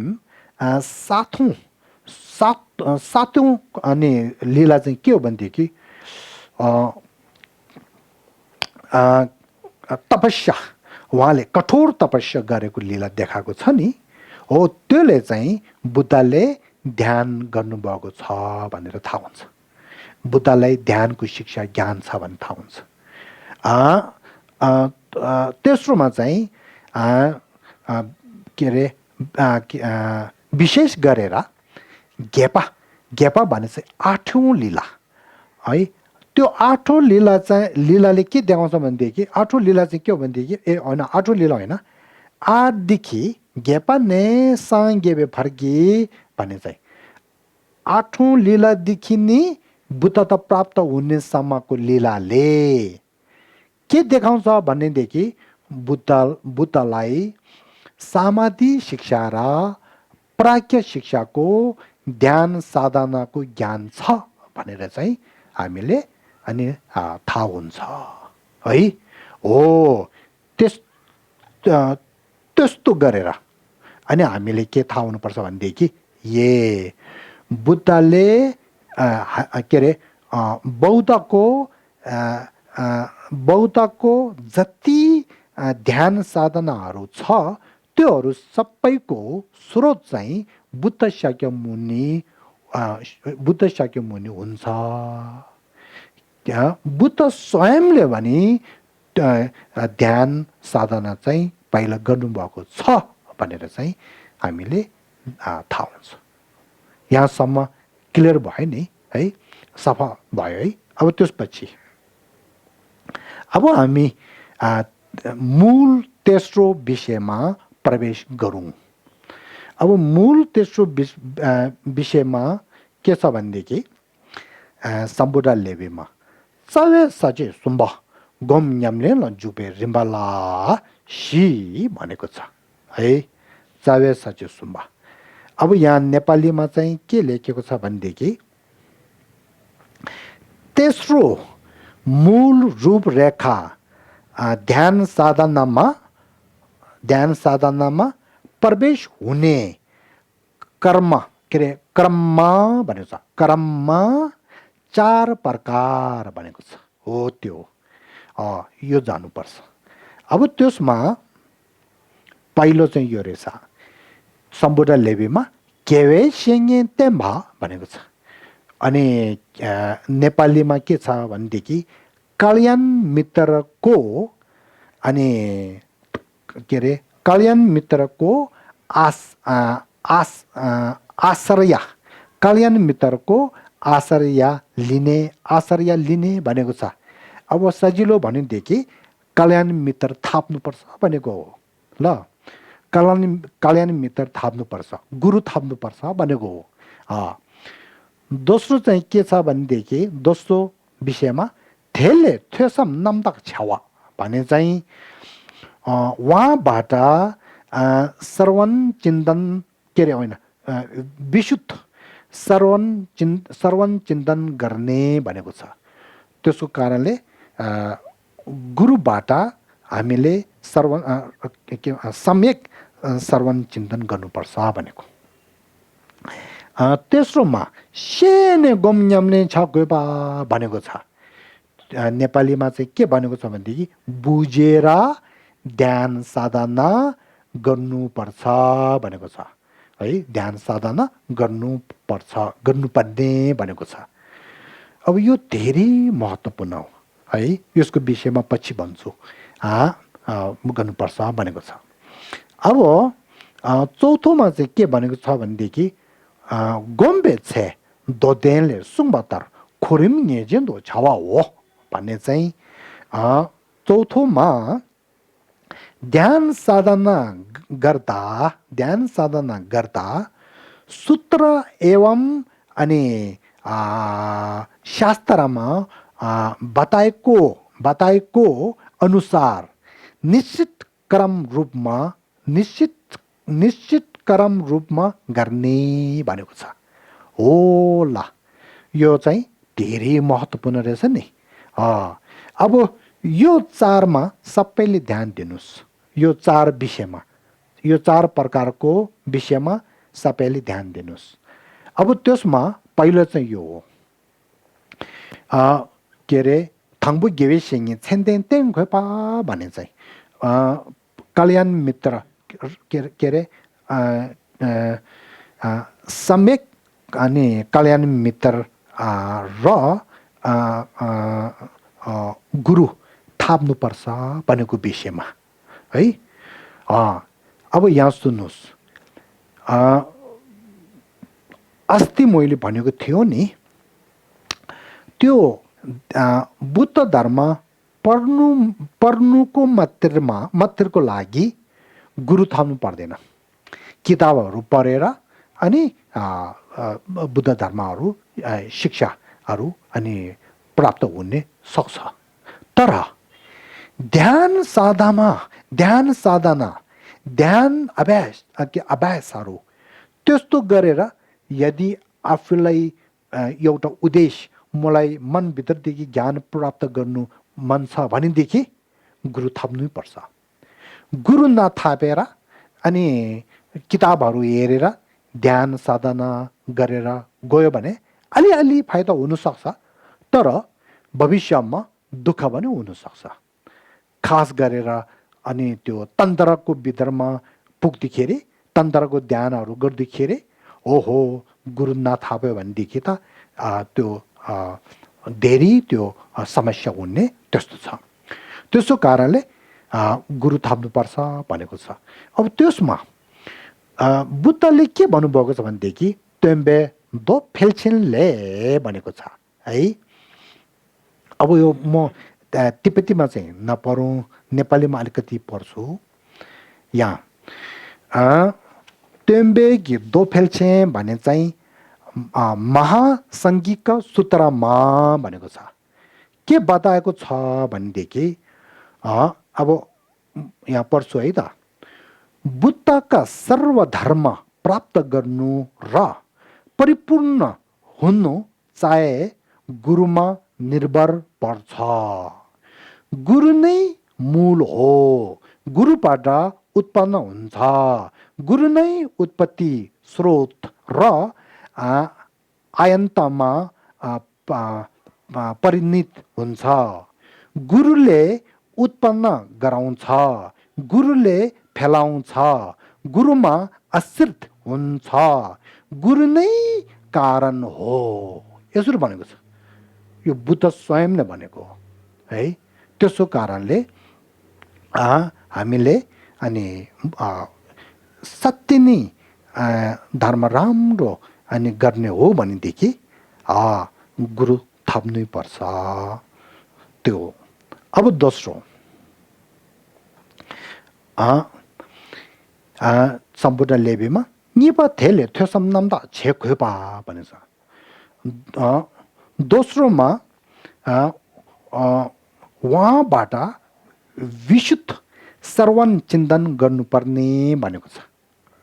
Speaker 1: सातौं अनि लीला चाहिँ के हो भनेदेखि तपस्या उहाँले कठोर तपस्या गरेको लीला देखाएको छ नि हो त्यसले चाहिँ बुद्धले ध्यान गर्नुभएको छ भनेर थाहा हुन्छ बुद्धलाई ध्यानको शिक्षा ज्ञान छ भन्ने थाहा हुन्छ तेस्रोमा चाहिँ के अरे विशेष गरेर गेपा भने चाहिँ 8औं लीला है त्यो 8औं लीला चाहिँ लीलाले के देखाउँछ भनेदेखि 8औं लीला चाहिँ के हो भनेदेखि होइन 8औं लीला होइन आदेखि गेपा ने साङ्गेबे फर्की भन्ने चाहिँ 8औं लीलादेखि नै बुद्धता प्राप्त हुनेसम्मको लीलाले के देखाउँछ भनेदेखि बुद्धलाई समाधि शिक्षा र प्राज्ञ शिक्षाको ध्यान साधनाको ज्ञान छ भनेर चाहिँ हामीले अनि थाहा हुन्छ है हो त्यस्तो गरेर अनि हामीले के थाहा हुनुपर्छ भनेदेखि बुद्धले के अरे बौद्धको जति ध्यान साधनाहरू छ त्योहरू सबैको स्रोत चाहिँ बुद्ध शाक्यमुनि हुन्छ बुद्ध स्वयंले भने ध्यान साधना चाहिँ पहिला गर्नुभएको छ भनेर चाहिँ हामीले थाहा हुन्छ यहाँसम्म क्लियर भयो नि है सफा भयो है अब त्यसपछि अब हामी मूल तेस्रो विषयमा प्रवेश गरौँ अब मूल तेस्रो विषयमा के छ भनेदेखि सम्बुडा लेबेमा सवे सचे सुम्बा गोम न्यामले ल जुबे रिम्बाला सी भनेको छ है सवे सचे सुम्बा अब यहाँ नेपालीमा चाहिँ के लेखेको छ भनेदेखि तेस्रो मूल रूपरेखा ध्यान साधनामा प्रवेश हुने कर्म के अरे क्रममा भनेको छ क्रममा 4 प्रकार भनेको छ हो त्यो यो जानुपर्छ अब त्यसमा पहिलो चाहिँ यो रहेछ सम्बुडा लेबीमा केवे सेङ्गे तेम्भा भनेको छ अनि नेपालीमा के छ भनेदेखि कल्याण मित्रको अनि के अरे कल्याण मित्रको आश्रय कल्याण मित्रको आश्रय लिने भनेको छ अब सजिलो भनेदेखि कल्याण मित्र थाप्नुपर्छ भनेको हो ल कल्याण मित्र थाप्नुपर्छ गुरु थाप्नुपर्छ भनेको हो दोस्रो चाहिँ के छ भनेदेखि दोस्रो विषयमा थेले थेसम नम्दक छ्यावा भने चाहिँ उहाँबाट श्रवण चिन्तन के अरे होइन विशुद्ध श्रवण चिन्तन गर्ने भनेको छ त्यसको कारणले गुरुबाट हामीले सम्यक श्रवण चिन्तन गर्नुपर्छ भनेको तेस्रोमा सेने गोम्याम्ने छ गोपा भनेको छ नेपालीमा चाहिँ के भनेको छ भनेदेखि बुझेर ध्यान साधना गर्नुपर्छ भनेको छ है ध्यान साधना गर्नुपर्ने भनेको छ अब यो धेरै महत्त्वपूर्ण हो है यसको विषयमा पछि भन्छु गर्नुपर्छ भनेको छ अब चौथोमा चाहिँ के भनेको छ भनेदेखि गोम्बे छे दोदेनले सुङबतर खोरिम नेजेन्दो छावा हो भन्ने चाहिँ चौथोमा ध्यान साधना गर्दा सूत्र एवं अनि शास्त्रमा बताएको अनुसार निश्चित क्रम रूपमा गर्ने भनेको छ। हो ल, यो चाहिँ धेरै महत्त्वपूर्ण रहेछ नि। अब यो चारमा सबैले ध्यान दिनुहोस्। यो चार विषयमा, यो चार प्रकारको विषयमा सबैले ध्यान दिनुहोस्। अब त्यसमा पहिलो चाहिँ यो हो, के अरे थाङ्बु गेवे सिङ्गे छेन्देन तेङ खोपा भन्ने चाहिँ कल्याण मित्र के अरे सम्यक अनि कल्याण मित्र र गुरु थाप्नुपर्छ भनेको विषयमा है। अब यहाँ सुन्नुहोस्, अस्ति मैले भनेको थियो नि, त्यो बुद्ध धर्म पढ्नुको मात्रको लागि गुरु थाप्नु पर्दैन। किताबहरू पढेर अनि बुद्ध धर्महरू शिक्षाहरू अनि प्राप्त हुने सक्छ। तर ध्यान साधना ध्यान अभ्यासहरू त्यस्तो गरेर यदि आफूलाई एउटा उद्देश्य, मलाई मनभित्रदेखि ज्ञान प्राप्त गर्नु मन छ भनेदेखि गुरु थप्नै पर्छ। गुरु नथापेर अनि किताबहरू हेरेर ध्यान साधना गरेर गयो भने अलिअलि फाइदा हुनसक्छ, तर भविष्यमा दुःख पनि हुनसक्छ। खास गरेर अनि त्यो तन्त्रको भित्रमा पुग्दाखेरि, तन्त्रको ध्यानहरू गर्दाखेरि ओहो गुरु नथाप्यो भनेदेखि त त्यो धेरै त्यो समस्या हुने त्यस्तो छ। त्यसो कारणले गुरु थाप्नुपर्छ भनेको छ। अब त्यसमा बुद्धले के भन्नुभएको छ भनेदेखि तेम्बे दो फेल्छिनले भनेको छ है। अब यो म तिब्बतीमा चाहिँ नपढौँ, नेपालीमा अलिकति पढ्छु। यहाँ तेम्बे कि दो फेल्छे भने चाहिँ महासङ्गीका सूत्रमा भनेको छ। के बताएको छ भनेदेखि अब यहाँ पढ्छु है त। बुद्धका सर्वधर्म प्राप्त गर्नु र परिपूर्ण हुनु चाहे गुरुमा निर्भर पर्छ। गुरु नै मूल हो, गुरुबाट उत्पन्न हुन्छ। गुरु नै उत्पत्ति स्रोत र आयन्तमा परिणत हुन्छ। गुरुले उत्पन्न गराउँछ, गुरुले फैलाउँछ, गुरुमा आश्रित हुन्छ, गुरु नै कारण हो। यसरी भनेको छ। यो बुद्ध स्वयं नै भनेको हो है। त्यसो कारणले हामीले अनि सत्य नै धर्म राम्रो अनि गर्ने हो भनेदेखि गुरु थप्नै पर्छ। त्यो अब दोस्रो सम्पूर्ण लेबीमा निपा थेले थ्योसम नाम्दा छे खोपा भनेछ। दोस्रोमा उहाँबाट विशुद्ध श्रवण चिन्तन गर्नुपर्ने भनेको छ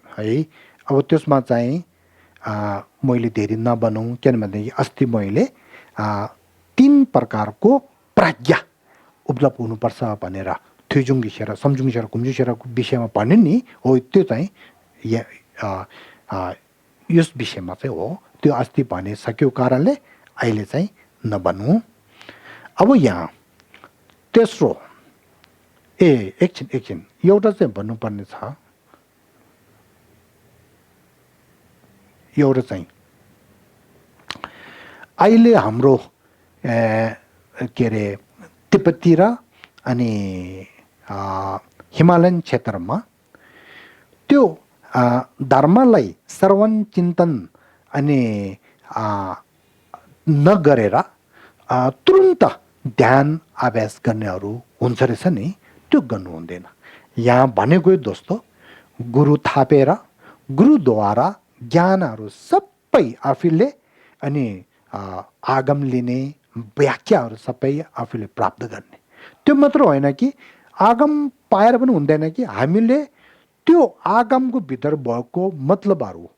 Speaker 1: है। अब त्यसमा चाहिँ मैले धेरै नबनाउँ, किनभनेदेखि अस्ति मैले 3 प्रकारको प्रज्ञा उपलब्ध हुनुपर्छ भनेर थुइजुङ गिसेर सम्जुङ गिसेर कुम्जुङ गिसेरको विषयमा भन्यो नि हो। त्यो चाहिँ यस विषयमा चाहिँ हो। त्यो अस्ति भनिसक्यो कारणले अहिले चाहिँ नबनौँ। अब यहाँ तेस्रो एकछिन एउटा चाहिँ भन्नुपर्ने छ। एउटा चाहिँ अहिले हाम्रो के अरे तिब्बती र अनि हिमालयन क्षेत्रमा त्यो धर्मलाई श्रवण चिन्तन अनि नगरेर तुरुन्त ध्यान अभ्यास गर्नेहरू हुन्छ रहेछ नि, त्यो गर्नु हुँदैन। यहाँ भनेको दोस्तो गुरु थापेर गुरुद्वारा ज्ञानहरू सबै आफूले अनि आगम लिने व्याख्याहरू सबै आफूले प्राप्त गर्ने त्यो मात्र होइन कि आगम पाएर पनि हुँदैन कि हामीले त्यो आगमको भित्र भएको मतलबहरू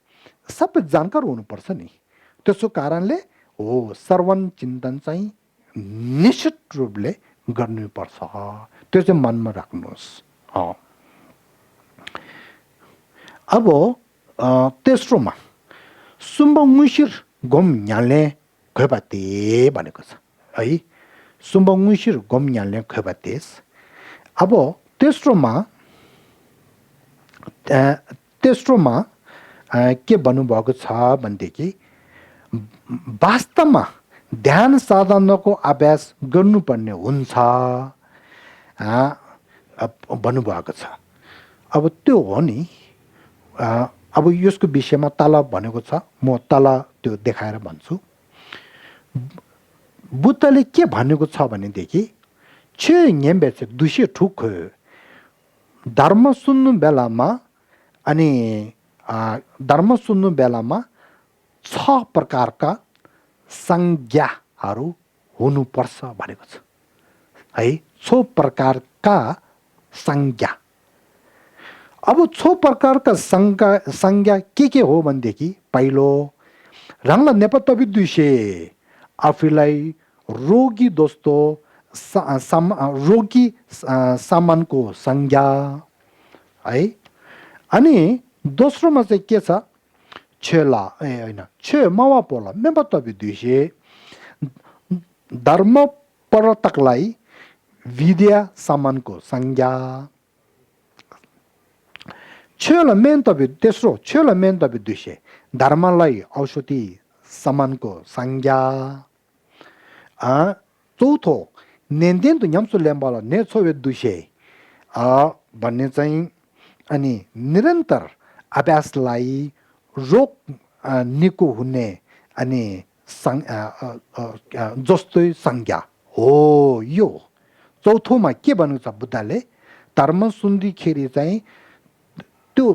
Speaker 1: सबै जानकार हुनुपर्छ नि त्यसो कारणले हो श्रवण चिन्तन चाहिँ निश्चित रूपले गर्नुपर्छ त्यो चाहिँ मनमा राख्नुहोस् अब तेस्रोमा सुम्ब मुसिर गोम न्याल्ने खैबाते भनेको छ है सुम्ब मुसिर गोम न्याल्ने खैबातेस अब तेस्रोमा के भन्नुभएको छ भनेदेखि वास्तवमा ध्यान साधनाको अभ्यास गर्नुपर्ने हुन्छ भन्नुभएको छ अब त्यो हो नि अब यसको विषयमा तल भनेको छ म तल त्यो देखाएर भन्छु बुद्धले के भनेको छ भनेदेखि छे न्याम्बेचे दुष्य ठुक धर्म सुन्नु बेलामा अनि धर्म सुन्नु बेलामा 6 प्रकारका संज्ञाहरू हुनुपर्छ भनेको छ है 6 प्रकारका संज्ञा अब 6 प्रकारका संज्ञा के हो भनेदेखि पहिलो रंगला नेपथ्य विद्युषे आफूलाई रोगी दोस्तो रोगी सामानको संज्ञा है अनि दोस्रोमा चाहिँ के छ छेला होइन छे मावा पोला नेपथ्य विद्युषे धर्म परतकलाई विद्या सामानको संज्ञा छेला मेन तबि तेस्रो छेला मेन तबि दुषे धर्मलाई औषधि सामानको संज्ञा चौथो नेन्देन त न्याम्सो ल्याम्बाला ने छोवे दुषे भन्ने चाहिँ अनि निरन्तर अभ्यासलाई रोग निको हुने अनि जस्तै संज्ञा हो यो चौथोमा के भन्नु छ बुद्धले धर्म सुन्दाखेरि चाहिँ त्यो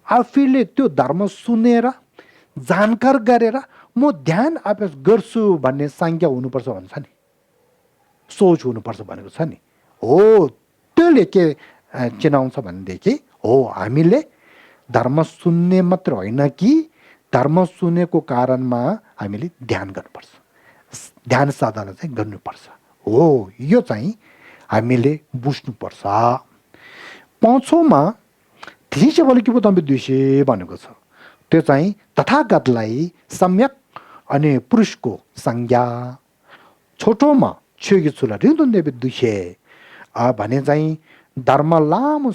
Speaker 1: आफूले त्यो धर्म सुनेर जानकार गरेर म ध्यान अभ्यास गर्छु भन्ने संज्ञा हुनुपर्छ भन्छ नि सोच हुनुपर्छ भनेको छ नि हो त्यसले के चिनाउँछ भनेदेखि हो हामीले धर्म सुन्ने मात्र होइन कि धर्म सुनेको कारणमा हामीले ध्यान गर्नुपर्छ ध्यान साधना चाहिँ गर्नुपर्छ हो यो चाहिँ हामीले बुझ्नुपर्छ पाँचौँमा थिचेबले के बताउँ विद्युषे भनेको छ त्यो चाहिँ तथागतलाई सम्यक अनि पुरुषको संज्ञा छोटोमा छेगी छुला रिन्दुन्दे विद्युषे भने चाहिँ धर्म लामो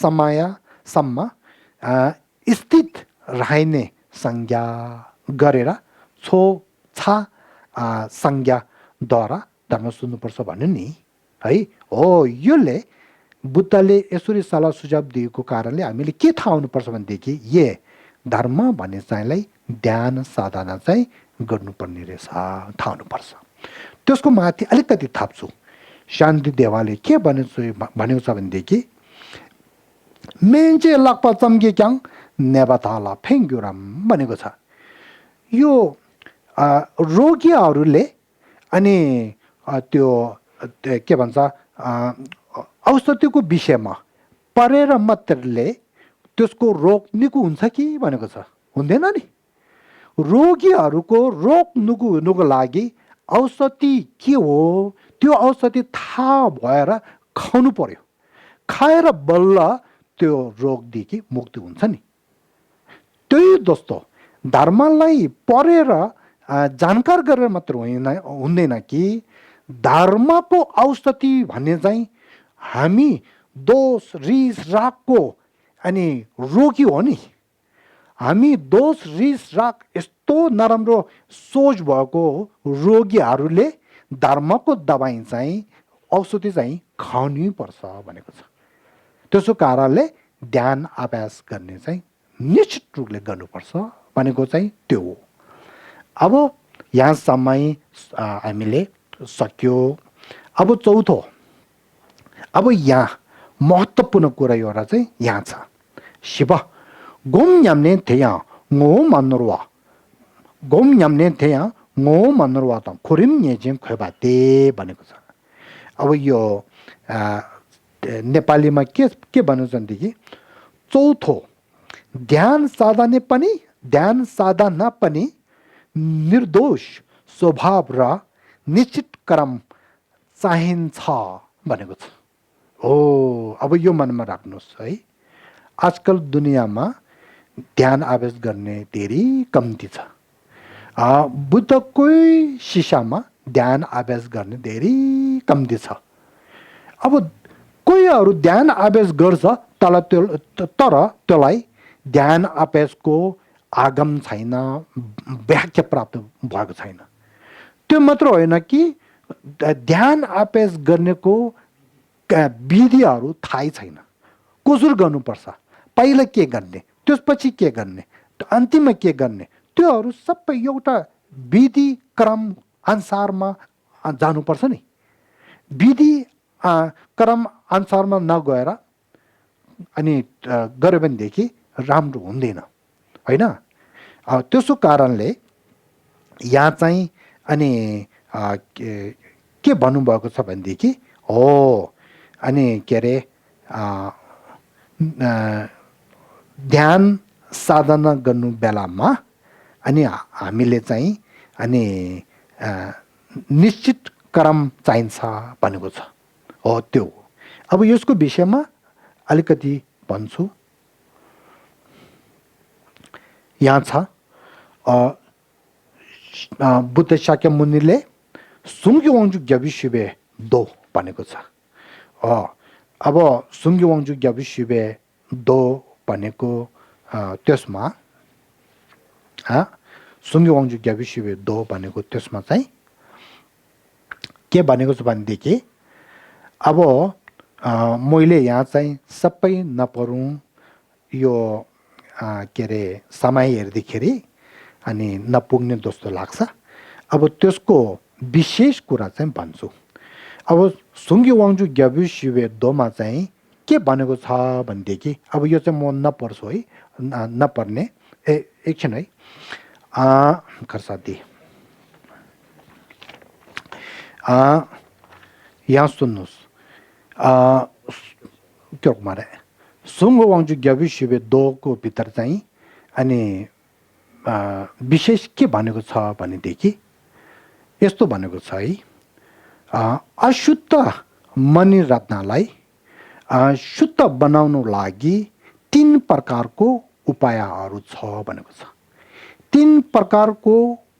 Speaker 1: समयसम्म स्थित रहने संज्ञा गरेर छा संज्ञाद्वारा धर्म सुन्नुपर्छ भन्यो नि है हो योले बुद्धले यसरी सल्लाह सुझाव दिएको कारणले हामीले के थाहा हुनुपर्छ भनेदेखि ये धर्म भन्ने चाहिँलाई ध्यान साधना चाहिँ गर्नुपर्ने रहेछ थाहा हुनुपर्छ त्यसको माथि अलिकति थप्छु शान्ति देवाले के भनेको छ भनेदेखि मेन्चे लक्पा चम्के क्याङ नेबाताला फेङ्ग्युराम भनेको छ यो रोगीहरूले अनि त्यो के भन्छ औषधिको विषयमा परेर मात्रले त्यसको रोग निको हुन्छ कि भनेको छ हुँदैन नि रोगीहरूको रोग निको हुनुको लागि औषधि के हो त्यो औषधि थाहा भएर खानु पर्यो खाएर बल्ल त्यो रोगदेखि मुक्ति हुन्छ नि त्यही जस्तो धर्मलाई पढेर जानकार गरेर मात्र हुँदैन कि धर्मको औषधि भन्ने चाहिँ हामी दोष रिस रागको अनि रोगी हो नि हामी दोष रिस राग यस्तो नराम्रो सोच भएको रोगीहरूले धर्मको दबाई चाहिँ औषधि चाहिँ खानै पर्छ भनेको छ त्यसो कारणले ध्यान अभ्यास गर्ने चाहिँ निश्चित रूपले गर्नुपर्छ भनेको चाहिँ त्यो हो अब यहाँसम्म हामीले सक्यो अब चौथो अब यहाँ महत्त्वपूर्ण कुरा एउटा चाहिँ यहाँ छ शिव 곰 냠네 대야 ngô 만으로와 곰 냠네 대야 ngô 만으로와 또 고림 예진 괴바데 바는 거죠. अब नेपालीमा के भन्नु भनेदेखि चौथो ध्यान साधना पनि निर्दोष स्वभाव र निश्चित कर्म चाहिन्छ भनेको छ। हो अब यो मनमा राख्नुहोस् है। आजकल दुनियाँमा ध्यान अभ्यास गर्ने धेरै कम्ती छ। बुद्धकै शिक्षामा ध्यान अभ्यास गर्ने धेरै कम्ती छ। अब कोहीहरू ध्यान अभ्यास गर्छ तर त्यसलाई ध्यान अभ्यासको आगम छैन, व्याख्या प्राप्त भएको छैन। त्यो मात्र होइन कि ध्यान अभ्यास गर्नेको विधिहरू थाहै छैन। कसरी गर्नुपर्छ, पहिला के गर्ने, त्यसपछि के गर्ने, अन्तिममा के गर्ने, त्योहरू सबै एउटा विधि क्रम अनुसारमा जानुपर्छ नि। विधि क्रम अनुसारमा नगएर अनि गऱ्यो भनेदेखि राम्रो हुँदैन होइन। त्यसो कारणले यहाँ चाहिँ अनि के भन्नुभएको छ भनेदेखि हो अनि के अरे ध्यान साधना गर्नु बेलामा अनि हामीले चाहिँ अनि निश्चित कर्म चाहिन्छ भनेको छ। हो त्यो अब यसको विषयमा अलिकति भन्छु। यहाँ छ बुद्ध शाक्य मुनिले सुङ्ग्यु वाङजु ग्याबिसिबे दो भनेको छ। अब सुङ्ग्यु वाङजु ग्याबिसिबे दो भनेको त्यसमा सुङ्ग्यु वाङजु ग्याबिसिबे दो भनेको त्यसमा चाहिँ के भनेको छ भनेदेखि अब मैले यहाँ चाहिँ सबै नपढौँ, यो के अरे समय हेर्दाखेरि अनि नपुग्ने जस्तो लाग्छ। अब त्यसको विशेष कुरा चाहिँ भन्छु। अब सुङ्ग्यु वाङजु ग्याबिसिबे दोमा चाहिँ के भनेको छ भनेदेखि अब यो चाहिँ म नपढ्छु है, नपर्ने एकछिन है खर्सादी यहाँ सुन्नुहोस्। के मारे सुङ्ग्यु वाङजु ग्याबिसिबे दोको भित्र चाहिँ अनि विशेष के भनेको छ भनेदेखि यस्तो भनेको छ है, अशुद्ध मणि रत्नलाई शुद्ध बनाउनु लागि 3 प्रकारको उपायहरू छ भनेको छ। 3 प्रकारको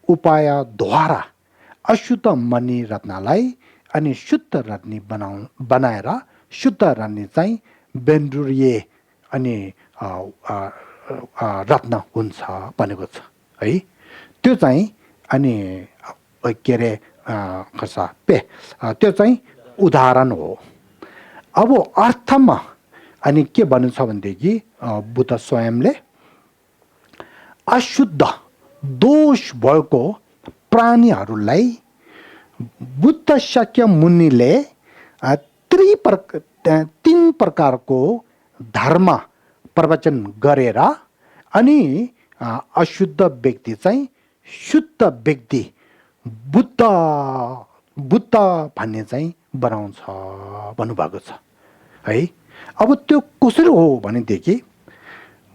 Speaker 1: उपायद्वारा अशुद्ध मणि रत्नलाई अनि शुद्ध रत्न बनाएर शुद्ध रत्न चाहिँ बेन्डुरिए अनि रत्न हुन्छ भनेको छ है। त्यो चाहिँ अनि के अरे त्यो चाहिँ उदाहरण हो। अब अर्थमा अनि के भन्नु छ भनेदेखि बुद्ध स्वयंले अशुद्ध दोष भएको प्राणीहरूलाई बुद्ध शाक्य मुनिले 3 प्रकारको धर्म प्रवचन गरेर अनि अशुद्ध व्यक्ति चाहिँ शुद्ध व्यक्ति बुद्ध भन्ने चाहिँ बनाउँछ भन्नुभएको छ है। अब त्यो कसरी हो भनेदेखि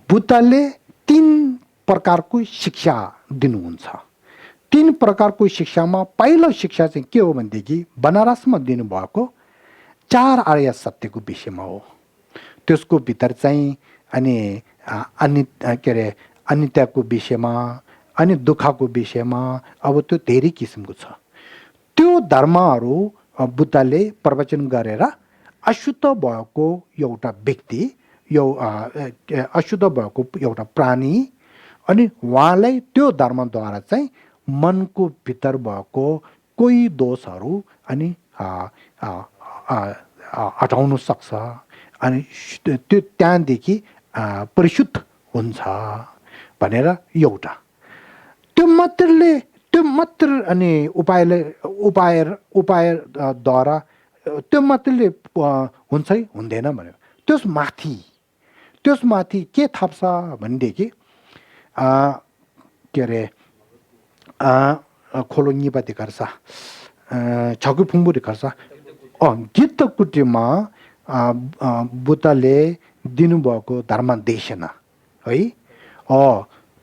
Speaker 1: बुद्धले 3 प्रकारको शिक्षा दिनुहुन्छ। 3 प्रकारको शिक्षामा पहिलो शिक्षा चाहिँ के हो भनेदेखि बनारसमा दिनुभएको 4 आर्य सत्यको विषयमा हो। त्यसको भित्र चाहिँ अनि के अरे अनित्यको विषयमा अनि दुःखको विषयमा अब त्यो धेरै किसिमको छ। त्यो धर्महरू बुद्धले प्रवचन गरेर अशुद्ध भएको एउटा व्यक्ति अशुद्ध भएको एउटा प्राणी अनि उहाँलाई त्यो धर्मद्वारा चाहिँ मनको भित्र भएको कोही दोषहरू अनि हटाउन सक्छ अनि त्यो त्यहाँदेखि परिशुद्ध हुन्छ भनेर एउटा त्यो मात्र अनि उपायद्वारा त्यो मात्रले हुन्छ हुँदैन भन्यो। त्यसमाथि त्यसमाथि के थप्छ भनेदेखि के अरे खोलो निपाती गर्छ छगु फुङ्बुरी गर्छ गीत कुटीमा बुद्धले दिनुभएको धर्मदेशना है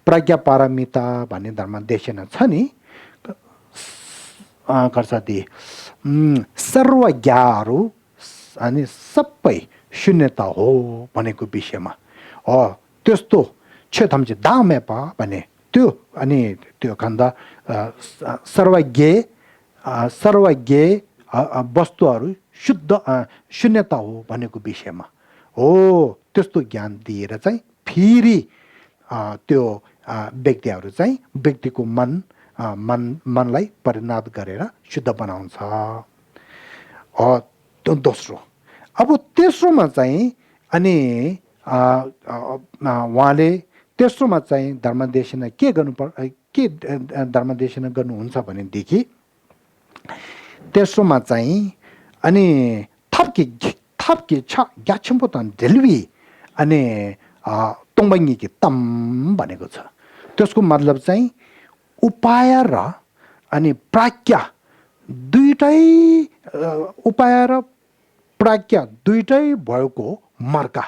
Speaker 1: प्रज्ञा पारमिता भन्ने धर्मदेशना छ नि गर्छ ती सर्वज्ञहरू अनि सबै शून्यता हो भनेको विषयमा त्यस्तो क्षेत्रम चाहिँ दामेपा भने त्यो अनि त्यो खण्ड सर्वज्ञ वस्तुहरू शुद्ध शून्यता हो भनेको विषयमा हो त्यस्तो ज्ञान दिएर चाहिँ फेरि त्यो व्यक्तिहरू चाहिँ व्यक्तिको मनलाई परिणत गरेर शुद्ध बनाउँछ दोस्रो अब तेस्रोमा चाहिँ अनि उहाँले तेस्रोमा चाहिँ धर्मदेशना के धर्मदेशना गर्नुहुन्छ भनेदेखि तेस्रोमा चाहिँ अनि थप्के छ ग्याछम्पोतन डेलवी अनि तोङबङ्गी तम भनेको छ त्यसको मतलब चाहिँ उपाय र अनि प्राज्ञा दुईटै उपाय र प्राज्ञा दुईटै भएको मर्का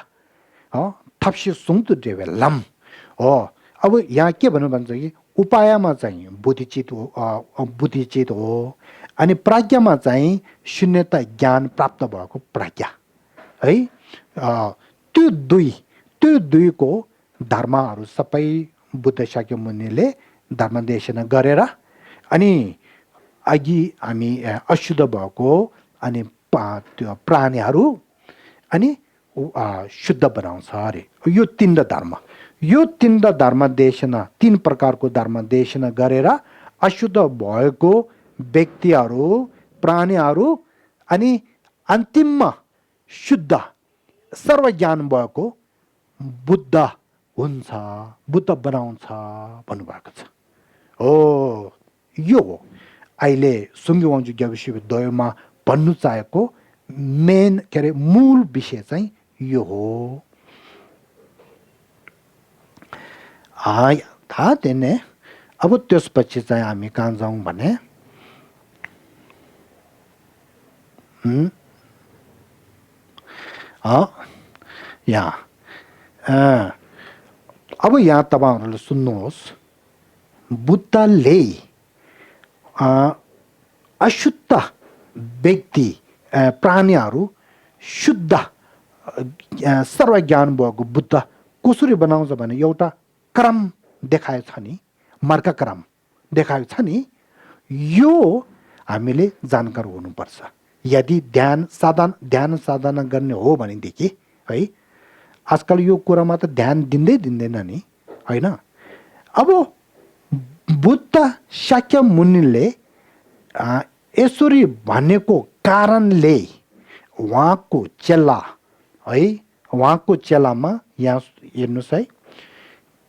Speaker 1: थप्सी सुङतु देवे लम हो अब यहाँ के भन्नु भन्छ कि उपायमा चाहिँ बुद्धिचित हो अनि प्राज्ञामा चाहिँ शून्यता ज्ञान प्राप्त भएको प्राज्ञा है त्यो दुईको धर्महरू सबै बुद्ध शाक्य मुनिले धर्मदेशना गरेर अनि अघि हामी अशुद्ध भएको अनि त्यो प्राणीहरू अनि शुद्ध बनाउँछ अरे यो तीन धर्मदेशना तीन प्रकारको धर्मदेशना गरेर अशुद्ध भएको व्यक्तिहरू प्राणीहरू अनि अन्तिममा शुद्ध सर्वज्ञान भएको बुद्ध हुन्छ बुद्ध बनाउँछ भन्नुभएको छ यो हो अहिले सुङ्गे वाङजु विश्वविद्यालयमा भन्नु चाहेको मेन के अरे मूल विषय चाहिँ यो हो थाहा थिएन अब त्यसपछि चाहिँ हामी कहाँ जाउँ भने यहाँ अब यहाँ तपाईहरुले सुन्नुहोस् बुद्धले अशुद्ध व्यक्ति प्राणीहरू शुद्ध सर्वज्ञान भएको बुद्ध कसरी बनाउँछ भने एउटा क्रम देखाएको छ नि मार्ग क्रम देखाएको छ नि यो हामीले जानकार हुनुपर्छ यदि ध्यान साधना गर्ने हो भनेदेखि है आजकल यो कुरामा त ध्यान दिँदैन नि हैन अब बुद्ध शाक्य मुनिले यसरी भनेको कारणले उहाँको चेला है उहाँको चेलामा यहाँ हेर्नुस् है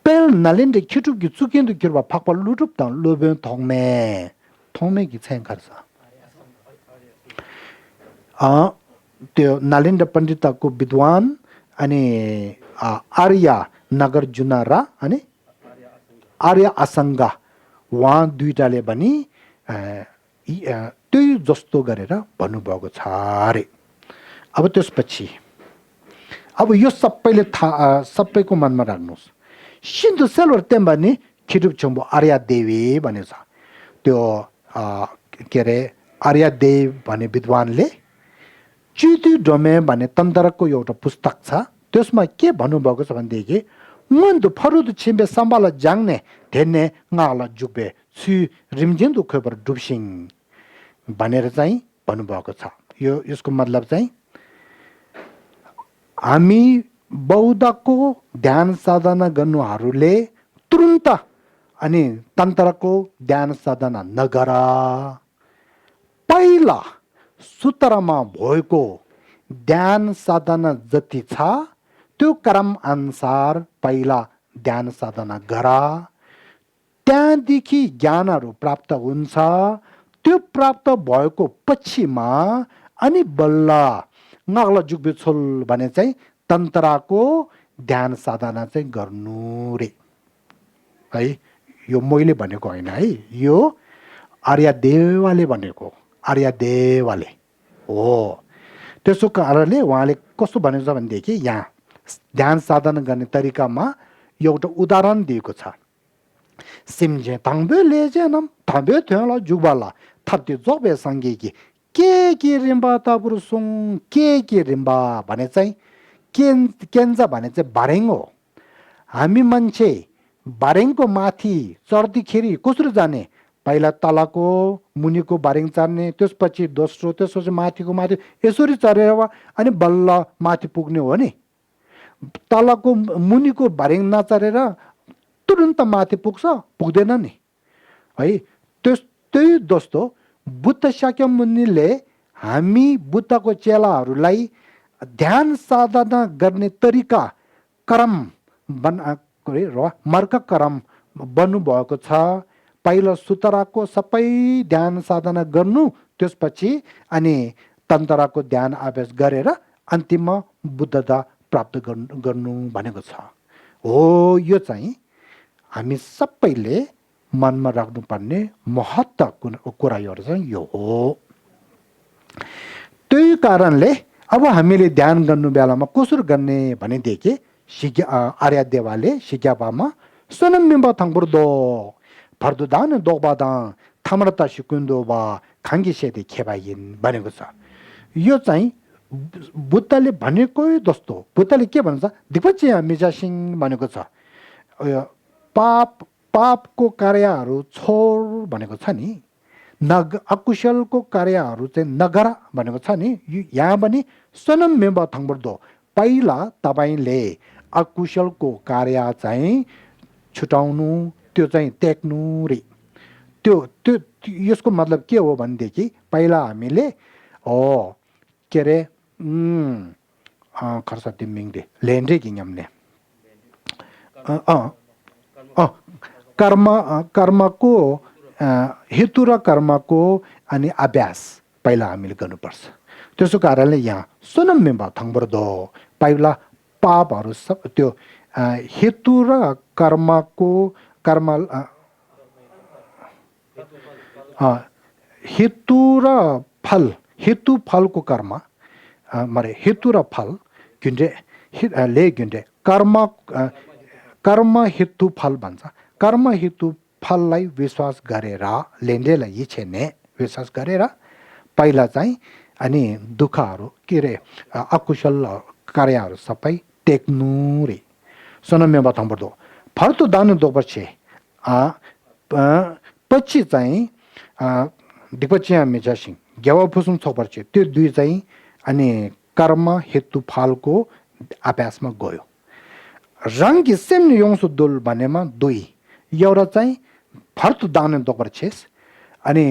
Speaker 1: पेल नलिन्डे खिटुकी चुकिन्दु किरबा फाक्पा लुटुप त लोबे थोमे कि छैन खर्च त्यो नालिन्ड पण्डितको विद्वान अनि आर्य नगर जुनारा अनि आर्य असङ्गा उहाँ दुईटाले पनि त्यही जस्तो गरेर भन्नुभएको छ अरे अब त्यसपछि अब यो सबैको मनमा राख्नुहोस् सिन्धु सेलवर तेम भने खिटुप छुम्बो आर्य देवी भनेछ त्यो के अरे आर्य देव भन्ने विद्वानले चिति डोमे भन्ने तन्त्रको एउटा पुस्तक छ त्यसमा के भन्नुभएको छ भनेदेखि मुन्दु फरुद छिम्बे सम्बाला जाङ्ने धेन्ने ngaला जुबे छु रिमजिन्दु खबर डुबसिङ भनेर चाहिँ भन्नुभएको छ यो यसको मतलब चाहिँ हामी बौद्धको ध्यान साधना गर्नुहरूले तुरुन्त अनि तन्त्रको ध्यान साधना नगर पहिला सूत्रमा भएको ध्यान साधना जति छ त्यो क्रम अनुसार पहिला ध्यान साधना गर त्यहाँदेखि ज्ञानहरू प्राप्त हुन्छ त्यो प्राप्त भएको पछिमा अनि बल्ल नगला जुग्बे छोल भने चाहिँ तन्त्रको ध्यान साधना चाहिँ गर्नु रे है यो मैले भनेको होइन है यो आर्यदेवाले भनेको आर्यदेवाले हो त्यसो कारणले उहाँले कस्तो भनेको छ भनेदेखि यहाँ ध्यान साधना गर्ने तरिकामा एउटा उदाहरण दिएको छ 심제 당배 레제남 담배 되ला जुबाला थाप्ते जोबे संगेकी के रिम्बा तापुरुसुङ के रिम्बा भने चाहिँ केन्जा भने चाहिँ बारेङ हो हामी मान्छे बारेङको माथि चढ्दाखेरि कसरी जाने पहिला तलको मुनिको बारेङ चढ्ने त्यसपछि दोस्रो त्यसपछि माथिको माथि यसरी चढेर अनि बल्ल माथि पुग्ने हो नि तलको मुनिको बारेङ नचढेर तुरुन्त माथि पुग्छ पुग्दैन नि है त्यही दोस्तो बुद्ध शाक्यमुनिले हामी बुद्धको चेलाहरूलाई ध्यान साधना गर्ने तरिका क्रम मार्ग क्रम बन्नु भएको छ पहिलो सुतराको सबै ध्यान साधना गर्नु त्यसपछि अनि तन्त्राको ध्यान अभ्यास गरेर अन्तिममा बुद्धता प्राप्त गर्नु भनेको छ हो यो चाहिँ हामी सबैले मनमा राख्नुपर्ने महत्त्वपूर्ण कुरा चाहिँ यो हो त्यही कारणले अब हामीले ध्यान गर्नु बेलामा कसरी गर्ने भनेदेखि आर्यदेवाले सिक्यापामा सोनम्बिम्ब थाङबुर्दो फर्दुदान दोबादा थाम्रता सिकुन्दो वा खाङ्गिसेदे खेबाइन् भनेको छ यो चाहिँ बुद्धले भनेको जस्तो बुद्धले के भन्छ दिपचे मिजासिङ भनेको छ पापको कार्यहरू छोड भनेको छ नि अकुशलको कार्यहरू चाहिँ नगर भनेको छ नि यहाँ पनि सनम मेम्ब थाङबर्दो पहिला तपाईँले अकुशलको कार्य चाहिँ छुटाउनु त्यो चाहिँ त्याग्नु रे त्यो यसको मतलब के हो भनेदेखि पहिला हामीले के अरे खर्च तिमिङले लेन्ड्रे किङमले कर्मको हेतु र कर्मको अनि अभ्यास पहिला हामीले गर्नुपर्छ त्यसो कारणले यहाँ सोनम मेम्बा थाङबर्दो पहिला पापहरू सब त्यो हेतु र कर्मको कर्म हेतु र फल हेतु फलको कर्म मरे हेतु र फल गुन्डे ले गुन्डे कर्म हेतु फल भन्छ कर्म हेतु फललाई विश्वास गरेर लेन्डेलाई इच्छेने विश्वास गरेर पहिला चाहिँ अनि दुःखहरू के अरे अकुशल कार्यहरू सबै टेक्नु रे सोनम्य बताउँ पर्दो फर्तो दानु दोपछि पछि चाहिँ दिपचिया मिजासिङ ग्यावा फुसुङ छोपर्छ त्यो दुई चाहिँ अनि कर्म हेतु फलको अभ्यासमा गयो रङ्गी सेम योङसु दुल भनेमा दुई एउटा चाहिँ फर्तो दानु दोपर्छेस अनि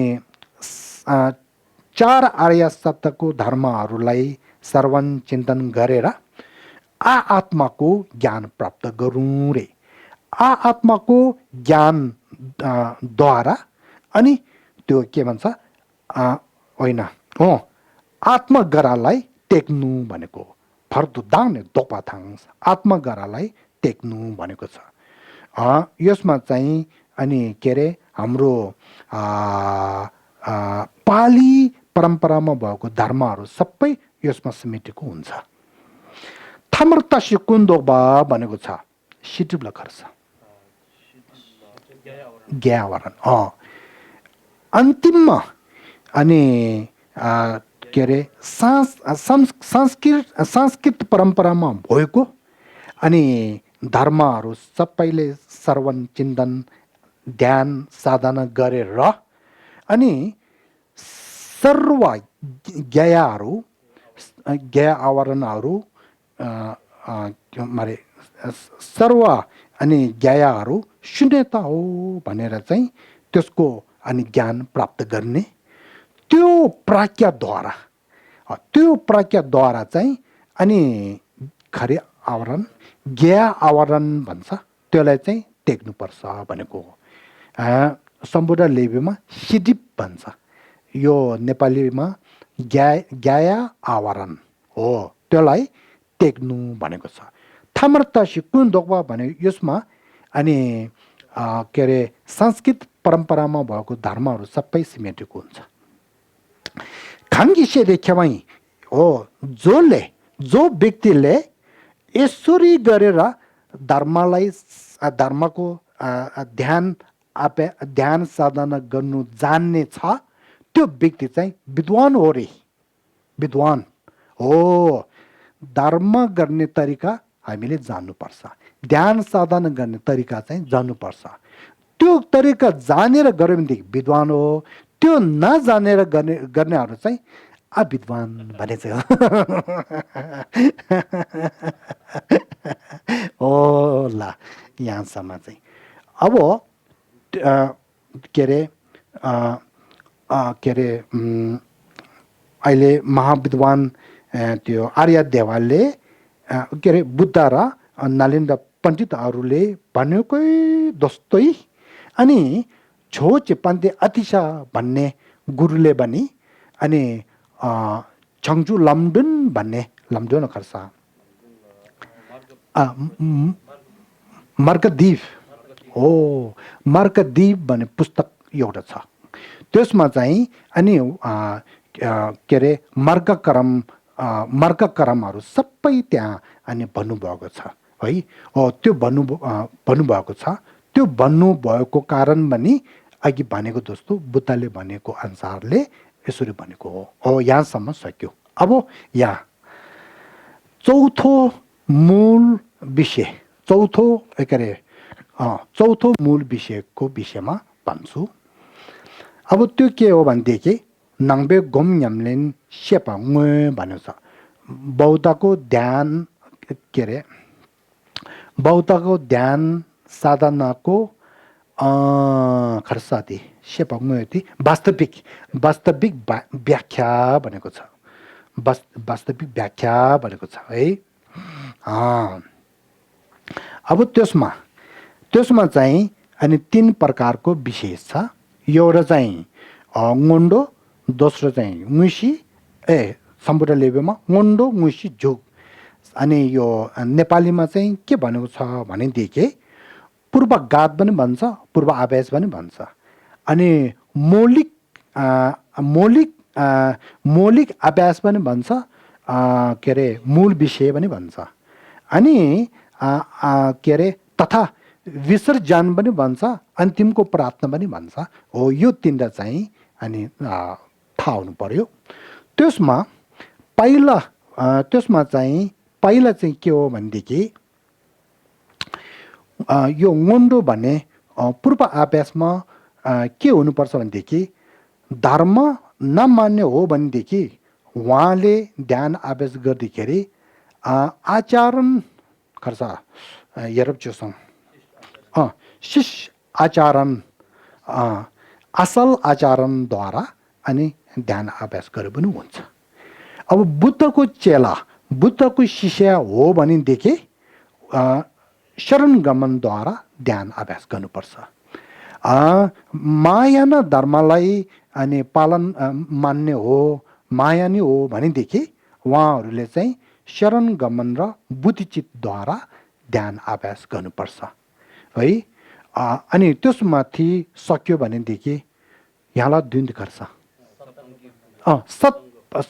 Speaker 1: चार आर्य सत्यको धर्महरूलाई श्रवण चिन्तन गरेर आत्माको ज्ञान प्राप्त गरौँ रे आत्माको ज्ञान द्वारा अनि त्यो के भन्छ होइन आत्मगरालाई टेक्नु भनेको फर्दु दाउने दोपाथाङ आत्मगरालाई टेक्नु भनेको छ यसमा चाहिँ अनि के अरे हाम्रो पाली परम्परामा भएको धर्महरू सबै यसमा समेटेको हुन्छ थाम्रता सिकुन्दोबा भनेको छ सिटुब्ला खर्च ज्ञावरण अन्तिममा अनि के अरे संस्कृत परम्परामा भएको अनि धर्महरू सबैले श्रवण चिन्तन ध्यान साधना गरेर अनि सर्व ज्ञाहरू ज्ञा आवरणहरू मारे सर्व अनि ज्ञाहरू शून्यता हो भनेर चाहिँ त्यसको अनि ज्ञान प्राप्त गर्ने त्यो प्राज्ञाद्वारा चाहिँ अनि खरे आवरण ज्ञा आवरण भन्छ त्यसलाई चाहिँ टेक्नुपर्छ भनेको सम्पूर्ण लिपिमा सिडिप भन्छ यो नेपालीमा ज्ञाया आवरण हो त्यसलाई टेक्नु भनेको छ थामर्तासी कुन दोक्वा भने यसमा अनि के अरे संस्कृत परम्परामा भएको धर्महरू सबै सिमेटेको हुन्छ खाङ्गिसे देख्यामै हो जो व्यक्तिले यसरी गरेर धर्मको ध्यान साधना गर्नु जान्ने छ त्यो व्यक्ति चाहिँ विद्वान हो रे विद्वान हो धर्म गर्ने तरिका हामीले जान्नुपर्छ ध्यान साधना गर्ने तरिका चाहिँ जान्नुपर्छ त्यो तरिका जानेर गर्यो भनेदेखि विद्वान हो त्यो नजानेर गर्नेहरू चाहिँ अविद्वान भने चाहिँ हो ला यहाँसम्म चाहिँ अब के अरे अहिले महाविद्वान त्यो आर्य देवालले के अरे बुद्ध र नलिन्द पण्डितहरूले भनेकै जस्तै अनि छो चेपान्ते अतिशा भन्ने गुरुले पनि अनि छङ्जु लम्डुन भन्ने लम्डुन खर्सा मार्गदीप हो मार्गदीप भन्ने पुस्तक एउटा छ त्यसमा चाहिँ अनि के अरे मार्गक्रमहरू सबै त्यहाँ अनि भन्नुभएको छ है त्यो भन्नुभएको छ त्यो भन्नुभएको कारण पनि अघि भनेको जस्तो बुद्धले भनेको अनुसारले यसरी भनेको हो यहाँसम्म सक्यो अब यहाँ चौथो मूल विषय चौथो मूल विषयको विषयमा भन्छु अब त्यो के हो भनेदेखि नाङ्बे गोम न्याम्लेन सेपा भनेको छ बौद्धको ध्यान के अरे बौद्धको ध्यान साधनाको खर्साती सेपा वास्तविक व्याख्या भनेको छ वास्तविक व्याख्या भनेको छ है अब त्यसमा चाहिँ अनि 3 प्रकारको विशेष छ एउटा चाहिँ ngondo दोस्रो चाहिँ मुसी सम्पूर्ण लेभलमा ngondo मुसी झुक अनि यो नेपालीमा चाहिँ के भनेको छ भनेदेखि पूर्वघात पनि भन्छ पूर्व आवेश पनि भन्छ अनि मौलिक अभ्यास पनि भन्छ के अरे मूल विषय पनि भन्छ अनि के अरे तथा विसर्जन पनि भन्छ अन्तिमको प्रार्थना पनि भन्छ हो यो 3टा चाहिँ अनि थाहा हुनु पर्यो त्यसमा पहिला चाहिँ के हो भनेदेखि यो ngondo भन्ने पूर्व अभ्यासमा के हुनुपर्छ भनेदेखि धर्म नमान्ने हो भनेदेखि उहाँले ध्यान अभ्यास गर्दाखेरि आचरण खर्च यरब जोसँग शिष आचरण असल आचरणद्वारा अनि ध्यान अभ्यास गरे पनि हुन्छ अब बुद्धको चेला बुद्धको शिष्य हो भनेदेखि शरण गमनद्वारा ध्यान अभ्यास गर्नुपर्छ माया न धर्मलाई अनि पालन मान्ने हो माया नै हो भनेदेखि उहाँहरूले चाहिँ शरण गमन र बुद्धिचितद्वारा ध्यान अभ्यास गर्नुपर्छ है अनि त्यसमाथि सक्यो भनेदेखि यहाँलाई 2 खर्च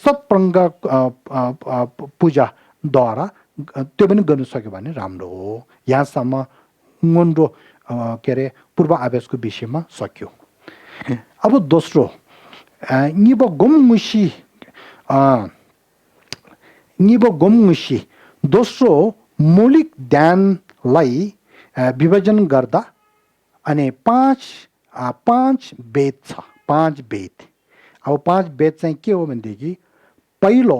Speaker 1: सत्प्रङ्ग पूजाद्वारा त्यो पनि गर्नु सक्यो भने राम्रो हो यहाँसम्म ngondo के अरे पूर्व आवेशको विषयमा सक्यो अब दोस्रो निबो गोममुसी दोस्रो मौलिक ध्यानलाई विभाजन गर्दा अनि 5 वेद छ 5 वेद अब 5 वेद चाहिँ के हो भनेदेखि पहिलो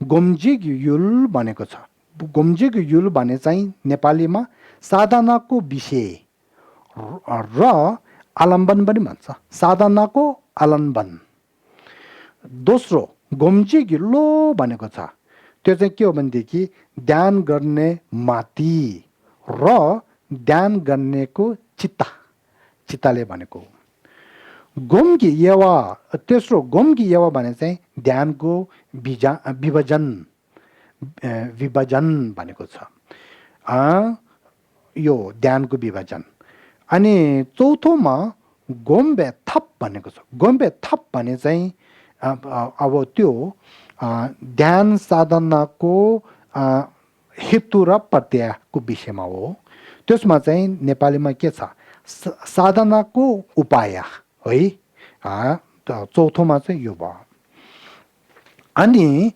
Speaker 1: गोमजिग युल भनेको छ गोमजिग युल भने चाहिँ नेपालीमा साधनाको विषय र आलम्बन पनि भन्छ साधनाको आलम्बन दोस्रो गोमजिग लो भनेको छ त्यो चाहिँ के हो भनेदेखि ध्यान गर्ने माथि र ध्यान गर्नेको चित्तले भनेको गोमकी येवा तेस्रो गोमकी येवा भने चाहिँ ध्यानको विभाजन भनेको छ यो ध्यानको विभाजन। अनि चौथोमा गोम्बे थप भनेको छ। गोम्बे थप भने चाहिँ अब त्यो ध्यान साधनाको हेतु र प्रत्ययको विषयमा हो। त्यसमा चाहिँ नेपालीमा के छ, साधनाको उपाय है। चौथोमा चाहिँ यो भयो। अनि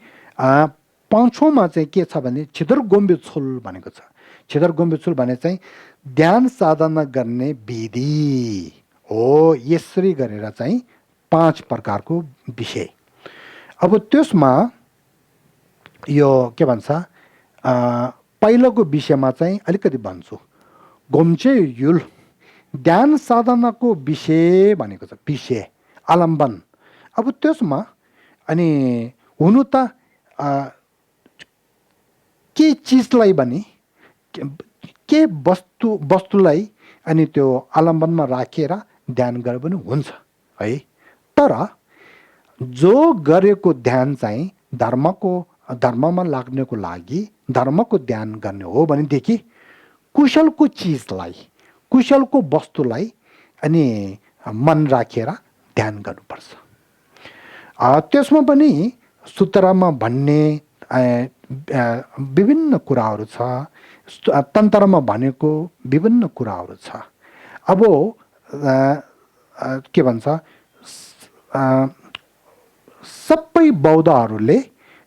Speaker 1: पाँचौँमा चाहिँ के छ भने छिदर गोम्बे छुल भनेको छ। छिदर गोम्बे छुल भने चाहिँ ध्यान साधना गर्ने विधि हो। यसरी गरेर चाहिँ 5 प्रकारको विषय। अब त्यसमा यो के भन्छ, पहिलोको विषयमा चाहिँ अलिकति भन्छु। गोम्चे युल ध्यान साधनाको विषय भनेको छ, विषय आलम्बन। अब त्यसमा अनि हुनु त के चिजलाई भने के वस्तुलाई अनि त्यो आलम्बनमा राखेर ध्यान गरे पनि हुन्छ है। तर जो गरेको ध्यान चाहिँ धर्ममा लाग्नको लागि धर्मको ध्यान गर्ने हो भनेदेखि कुशलको चिजलाई, कुशलको वस्तुलाई अनि मन राखेर ध्यान गर्नुपर्छ। त्यसमा पनि सूत्रमा भन्ने विभिन्न कुराहरू छ, तन्त्रमा भनेको विभिन्न कुराहरू छ। अब के भन्छ, सबै बौद्धहरूले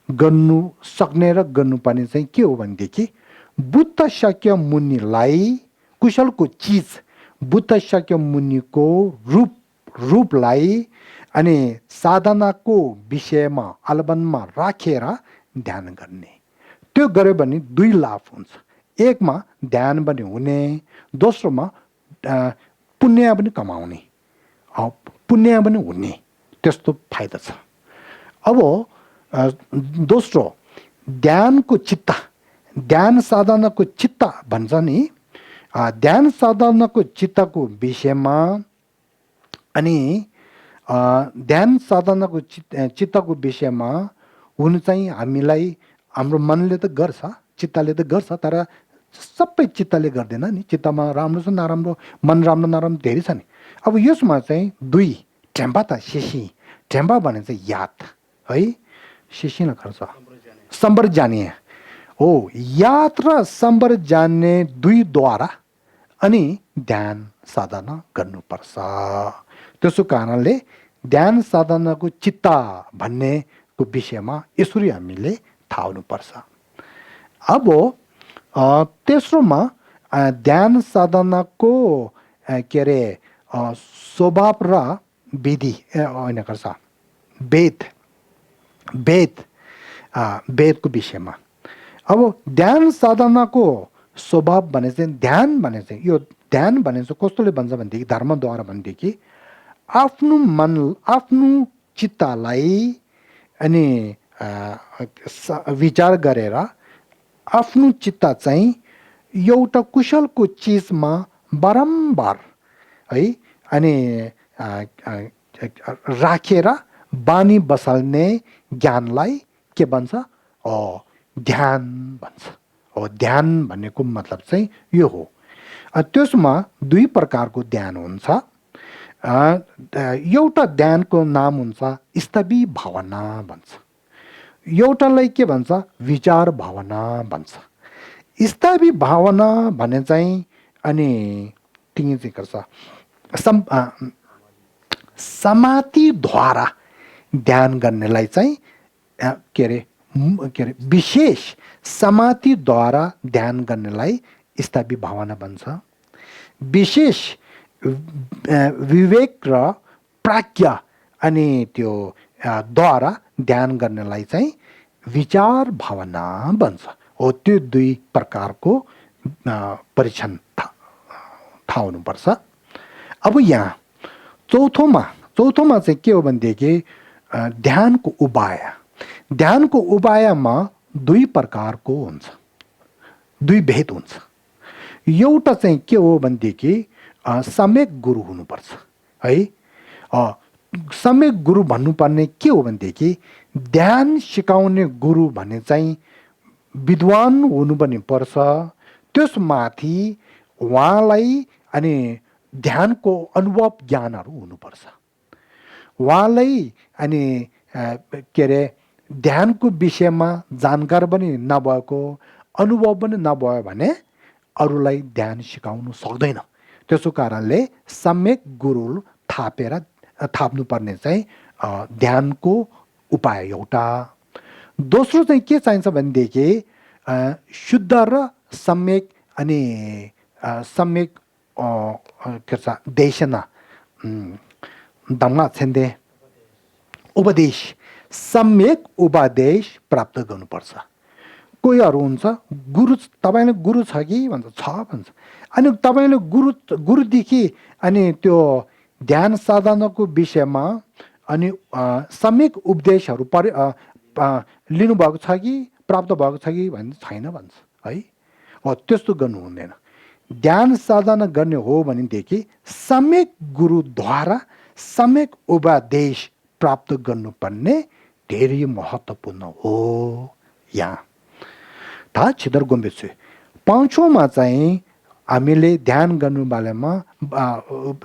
Speaker 1: गर्नु सक्ने र गर्नुपर्ने चाहिँ के हो भनेदेखि बुद्ध शाक्य मुनिलाई कुशलको चिज, बुद्ध शाक्य मुनिको रूपलाई अनि साधनाको विषयमा आलम्बनमा राखेर ध्यान गर्ने। त्यो गर्यो भने 2 लाभ हुन्छ। एकमा ध्यान पनि हुने, दोस्रोमा पुण्य पनि कमाउने, पुण्य पनि हुने, त्यस्तो फाइदा छ। अब दोस्रो ध्यानको चित्त, ध्यान साधनाको चित्त भन्छ नि। ध्यान साधनाको चित्तको विषयमा अनि ध्यान साधनाको चित्तको विषयमा हुनु चाहिँ हामीलाई, हाम्रो मनले त गर्छ, चित्तले त गर्छ, तर सबै चित्तले गर्दैन नि। चित्तमा राम्रो छ नराम्रो, मन राम्रो नराम्रो धेरै छ नि। अब यसमा चाहिँ 2 टेम्पा त शेषी। टेम्पा भने चाहिँ याद है, शेषी न गर्छ सम्बर जाने हो। याद र सम्बर जाने 2 द्वारा अनि ध्यान साधना गर्नुपर्छ। त्यसो कारणले ध्यान साधनाको चित्त भन्नेको विषयमा यसरी हामीले थाहा हुनुपर्छ। अब तेस्रोमा ध्यान साधनाको के अरे स्वभाव र विधि होइन गर्छ, वेदको विषयमा। अब ध्यान साधनाको स्वभाव भने चाहिँ ध्यान भने चाहिँ यो ध्यान भने चाहिँ कस्तोले भन्छ भनेदेखि धर्मद्वारा भनेदेखि आफ्नो मन, आफ्नो चित्तलाई अनि विचार गरेर आफ्नो चित्त चाहिँ एउटा कुशलको चिजमा बारम्बार है अनि राखेर बानी बसाल्ने ज्ञानलाई के भन्छ, ध्यान भन्छ। ध्यान भनेको मतलब चाहिँ यो हो। त्यसमा 2 प्रकारको ध्यान हुन्छ। एउटा ध्यानको नाम हुन्छ स्थवी भावना भन्छ, एउटालाई के भन्छ विचार भावना भन्छ। स्थवी भावना भने चाहिँ अनि तिमी चाहिँ गर्छ समाधिद्वारा ध्यान गर्नेलाई चाहिँ के अरे विशेष समाधिद्वारा ध्यान गर्नेलाई स्थवी भावना भन्छ। विशेष विवेक र प्राज्ञा अनि त्यो द्वारा ध्यान गर्नेलाई चाहिँ विचार भावना भन्छ। हो त्यो 2 प्रकारको परीक्षण थाहा हुनुपर्छ। अब यहाँ चौथोमा चाहिँ के हो भनेदेखि ध्यानको उपाय। ध्यानको उपायमा 2 प्रकारको हुन्छ, 2 भेद हुन्छ। एउटा चाहिँ के हो भनेदेखि सम्यक गुरु हुनुपर्छ है। सम्यक गुरु भन्नुपर्ने के हो भनेदेखि ध्यान सिकाउने गुरु भने चाहिँ विद्वान हुनु पनि पर्छ, त्यसमाथि उहाँलाई अनि ध्यानको अनुभव ज्ञानहरू हुनुपर्छ। उहाँलाई अनि के अरे ध्यानको विषयमा जानकार पनि नभएको अनुभव पनि नभयो भने अरूलाई ध्यान सिकाउनु सक्दैन। त्यसो कारणले सम्यक गुरु थाप्नुपर्ने चाहिँ ध्यानको उपाय एउटा। दोस्रो चाहिँ के चाहिन्छ भनेदेखि शुद्ध र सम्यक अनि सम्यक के भन्छ देशना धम्म छेन्दे उपदेश, सम्यक उपदेश प्राप्त गर्नुपर्छ। कोहीहरू हुन्छ गुरु, तपाईँले गुरु छ कि भन्छ, छ भन्छ। अनि तपाईँले गुरुदेखि अनि त्यो ध्यान साधनाको विषयमा अनि सम्यक उपदेशहरू लिनुभएको छ कि प्राप्त भएको छ कि भन्छ, छैन भन्छ है। त्यस्तो गर्नु हुँदैन। ध्यान साधना गर्ने हो भनेदेखि सम्यक गुरुद्वारा सम्यक उपदेश प्राप्त गर्नुपर्ने धेरै महत्त्वपूर्ण हो। यहाँ था छिदर गोम्बेछु पाँचौँमा चाहिँ हामीले ध्यान गर्नु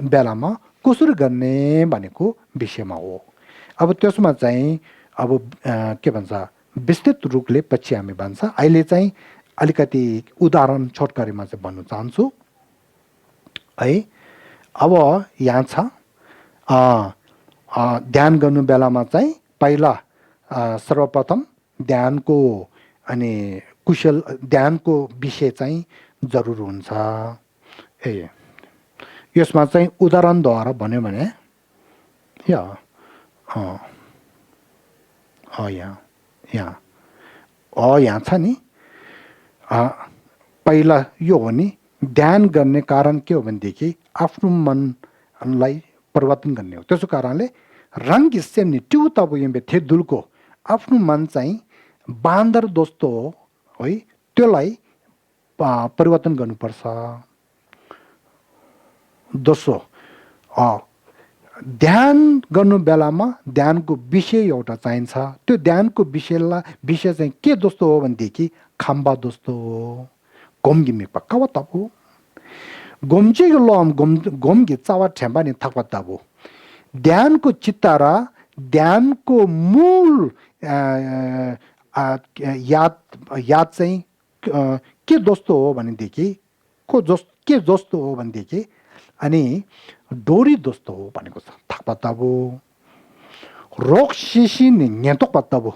Speaker 1: बेलामा कसरी गर्ने भनेको विषयमा हो। अब त्यसमा चाहिँ अब के भन्छ विस्तृत रूपले पछि हामी भन्छ। अहिले चाहिँ अलिकति उदाहरण छोटकरीमा चाहिँ भन्नु चाहन्छु है। अब यहाँ छ ध्यान गर्नु बेलामा चाहिँ पहिला सर्वप्रथम ध्यानको अनि कुशल ध्यानको विषय चाहिँ जरुर हुन्छ। यसमा चाहिँ उदाहरणद्वारा भन्यो भने यहाँ छ नि, पहिला यो हो नि ध्यान गर्ने कारण के हो भनेदेखि आफ्नो मनलाई परिवर्तन गर्ने हो। त्यसो कारणले रङ सेम्नी ट्यु तब यम्बे थे दुलको आफ्नो मन चाहिँ बान्दर दोस्तो हो है, त्यसलाई परिवर्तन गर्नुपर्छ। दोस्रो ध्यान गर्नु बेलामा ध्यानको विषय एउटा चाहिन्छ। त्यो ध्यानको विषय चाहिँ के जस्तो हो भनेदेखि खम्बा जस्तो हो, गोमगिमी पक्का तबु गोमचे लम गोमगी चावा ठेम्बा नि थकवा तबु। ध्यानको चित्त र ध्यानको मूल याद चाहिँ के जस्तो हो भनेदेखि के जस्तो हो भनेदेखि अनि डोरी जस्तो हो भनेको छ। थाक्पा तबु रोग सिसी नेतोक पत्तबु।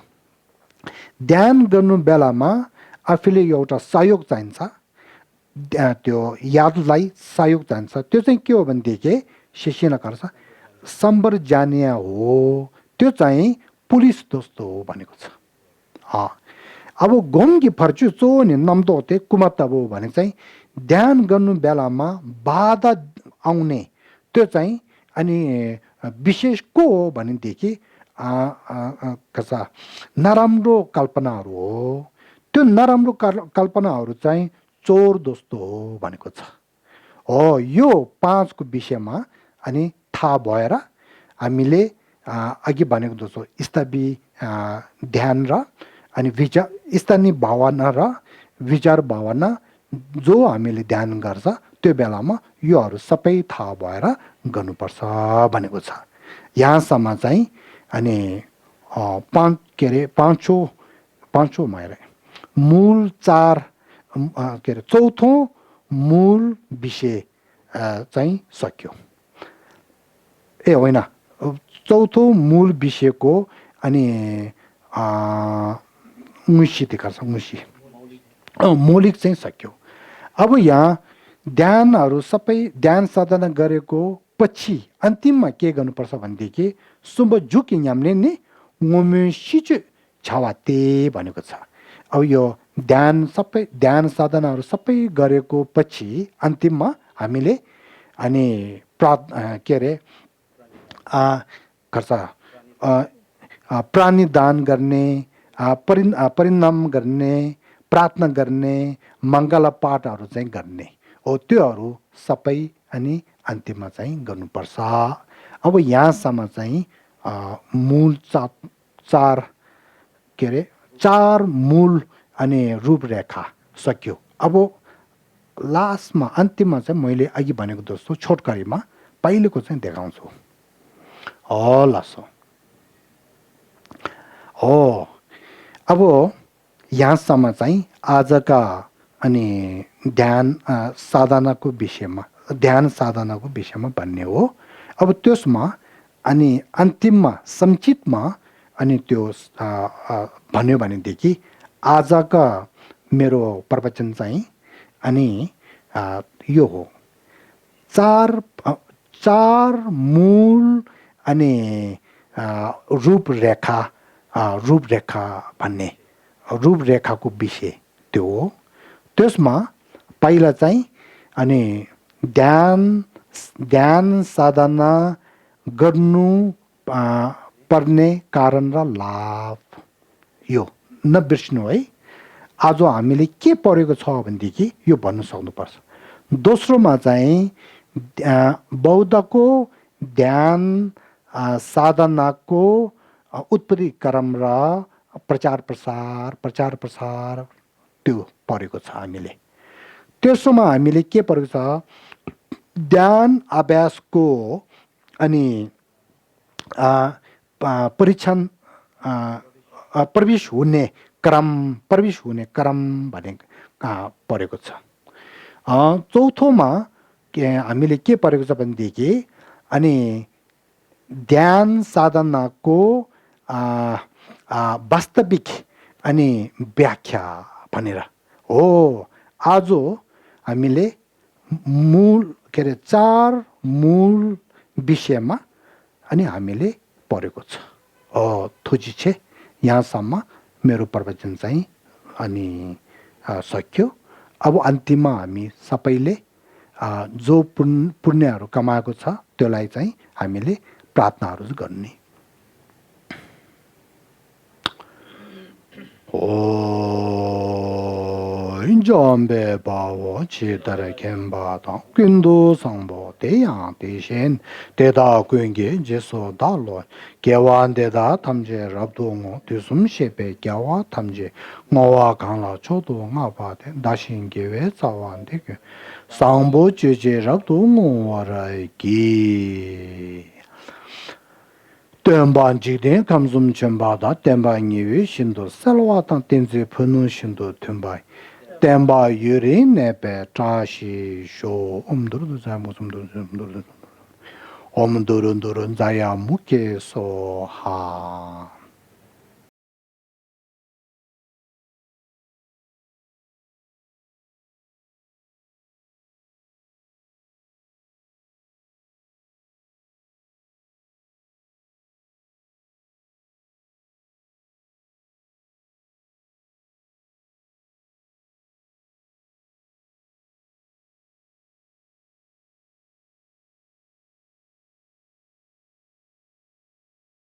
Speaker 1: ध्यान गर्नु बेलामा आफूले एउटा सहयोग चाहिन्छ, त्यो यादलाई सहयोग चाहिन्छ। त्यो चाहिँ के हो भनेदेखि सिसिन गर्छ सम्बर जानिया हो, त्यो चाहिँ पुलिस जस्तो हो भनेको छ। अब घुम्की फर्चु चो नि नम्दो होते कुमत्तबो भने चाहिँ ध्यान गर्नु बेलामा बाधा आउने त्यो चाहिँ अनि विशेष को हो भनेदेखि कसा नराम्रो कल्पनाहरू हो। त्यो नराम्रो कल्पनाहरू चाहिँ चोर जस्तो हो भनेको छ। यो 5 को विषयमा अनि थाहा भएर हामीले अघि भनेको जस्तो स्थबी ध्यान र अनि विचार स्थानीय भावना र विचार भावना जो हामीले ध्यान गर्छ त्यो बेलामा योहरू सबै थाहा भएर गर्नुपर्छ भनेको छ। यहाँसम्म चाहिँ अनि पाँचौँ मूल 4 के अरे चौथो मूल विषय चाहिँ सक्यो। होइन, चौथो मूल विषयको अनि मौलिक चाहिँ सक्यो। अब यहाँ ध्यानहरू सबै ध्यान साधना गरेको पछि अन्तिममा के गर्नुपर्छ भनेदेखि सुब झुकी न्याम्ने नि मोमेसिच छवाते भनेको छ। अब यो ध्यान साधनाहरू सबै गरेको पछि अन्तिममा हामीले अनि के अरे प्राणीदान गर्ने, परिणाम गर्ने, प्रार्थना गर्ने, मङ्गला पाठहरू चाहिँ गर्ने हो। त्योहरू सबै अनि अन्तिममा चाहिँ गर्नुपर्छ। अब यहाँसम्म चाहिँ मूल 4 मूल अनि रूपरेखा सक्यो। अब लास्टमा अन्तिममा चाहिँ मैले अघि भनेको जस्तो छोटकरीमा पहिलेको चाहिँ देखाउँछु हलस हो अब यहाँसम्म चाहिँ आजका अनि ध्यान साधनाको विषयमा भन्ने हो अब त्यसमा अनि अन्तिममा संक्षिप्तमा अनि त्यो भन्यो भनेदेखि आजका मेरो प्रवचन चाहिँ अनि यो हो चार मूल अनि रूपरेखा भन्ने रूपरेखाको विषय त्यो हो त्यसमा पहिला चाहिँ अनि ध्यान साधना गर्नु पर्ने कारण र लाभ यो नबिर्सिनु है आज हामीले के पढेको छ भनेदेखि यो भन्न सक्नुपर्छ दोस्रोमा चाहिँ बौद्धको ध्यान साधनाको उत्पत्ति क्रम र प्रचार प्रसार त्यो पढेको छ हामीले तेस्रोमा हामीले के पढेको छ ध्यान अभ्यासको अनि परीक्षण प्रवेश हुने क्रम भने पढेको छ चौथोमा हामीले के पढेको छ भनेदेखि अनि ध्यान साधनाको वास्तविक अनि व्याख्या भनेर हो आज हामीले मूल के अरे चार मूल विषयमा अनि हामीले पढेको छ थोजी छे यहाँसम्म मेरो प्रवचन चाहिँ अनि सक्यो अब अन्तिममा हामी सबैले जो पुण्यहरू कमाएको छ त्यसलाई चाहिँ हामीले प्रार्थनाहरू गर्ने Injambe bawo chi dara kemba tang kundu sangbo te yang te shen te da kungi jeso da lo gewan de da tamje rabdo ngo te sum shepe gewa tamje ngowa kangla chodo nga ba de da shin gewe zawan de ge sangbo jeje rabdo ngo warai gi Tenban jikden kamsum chenbada tenba nyewe shindo salwa tang tenze penu shindo tenba tenba yuri nepe trashi sho omdurun zaya muke so ha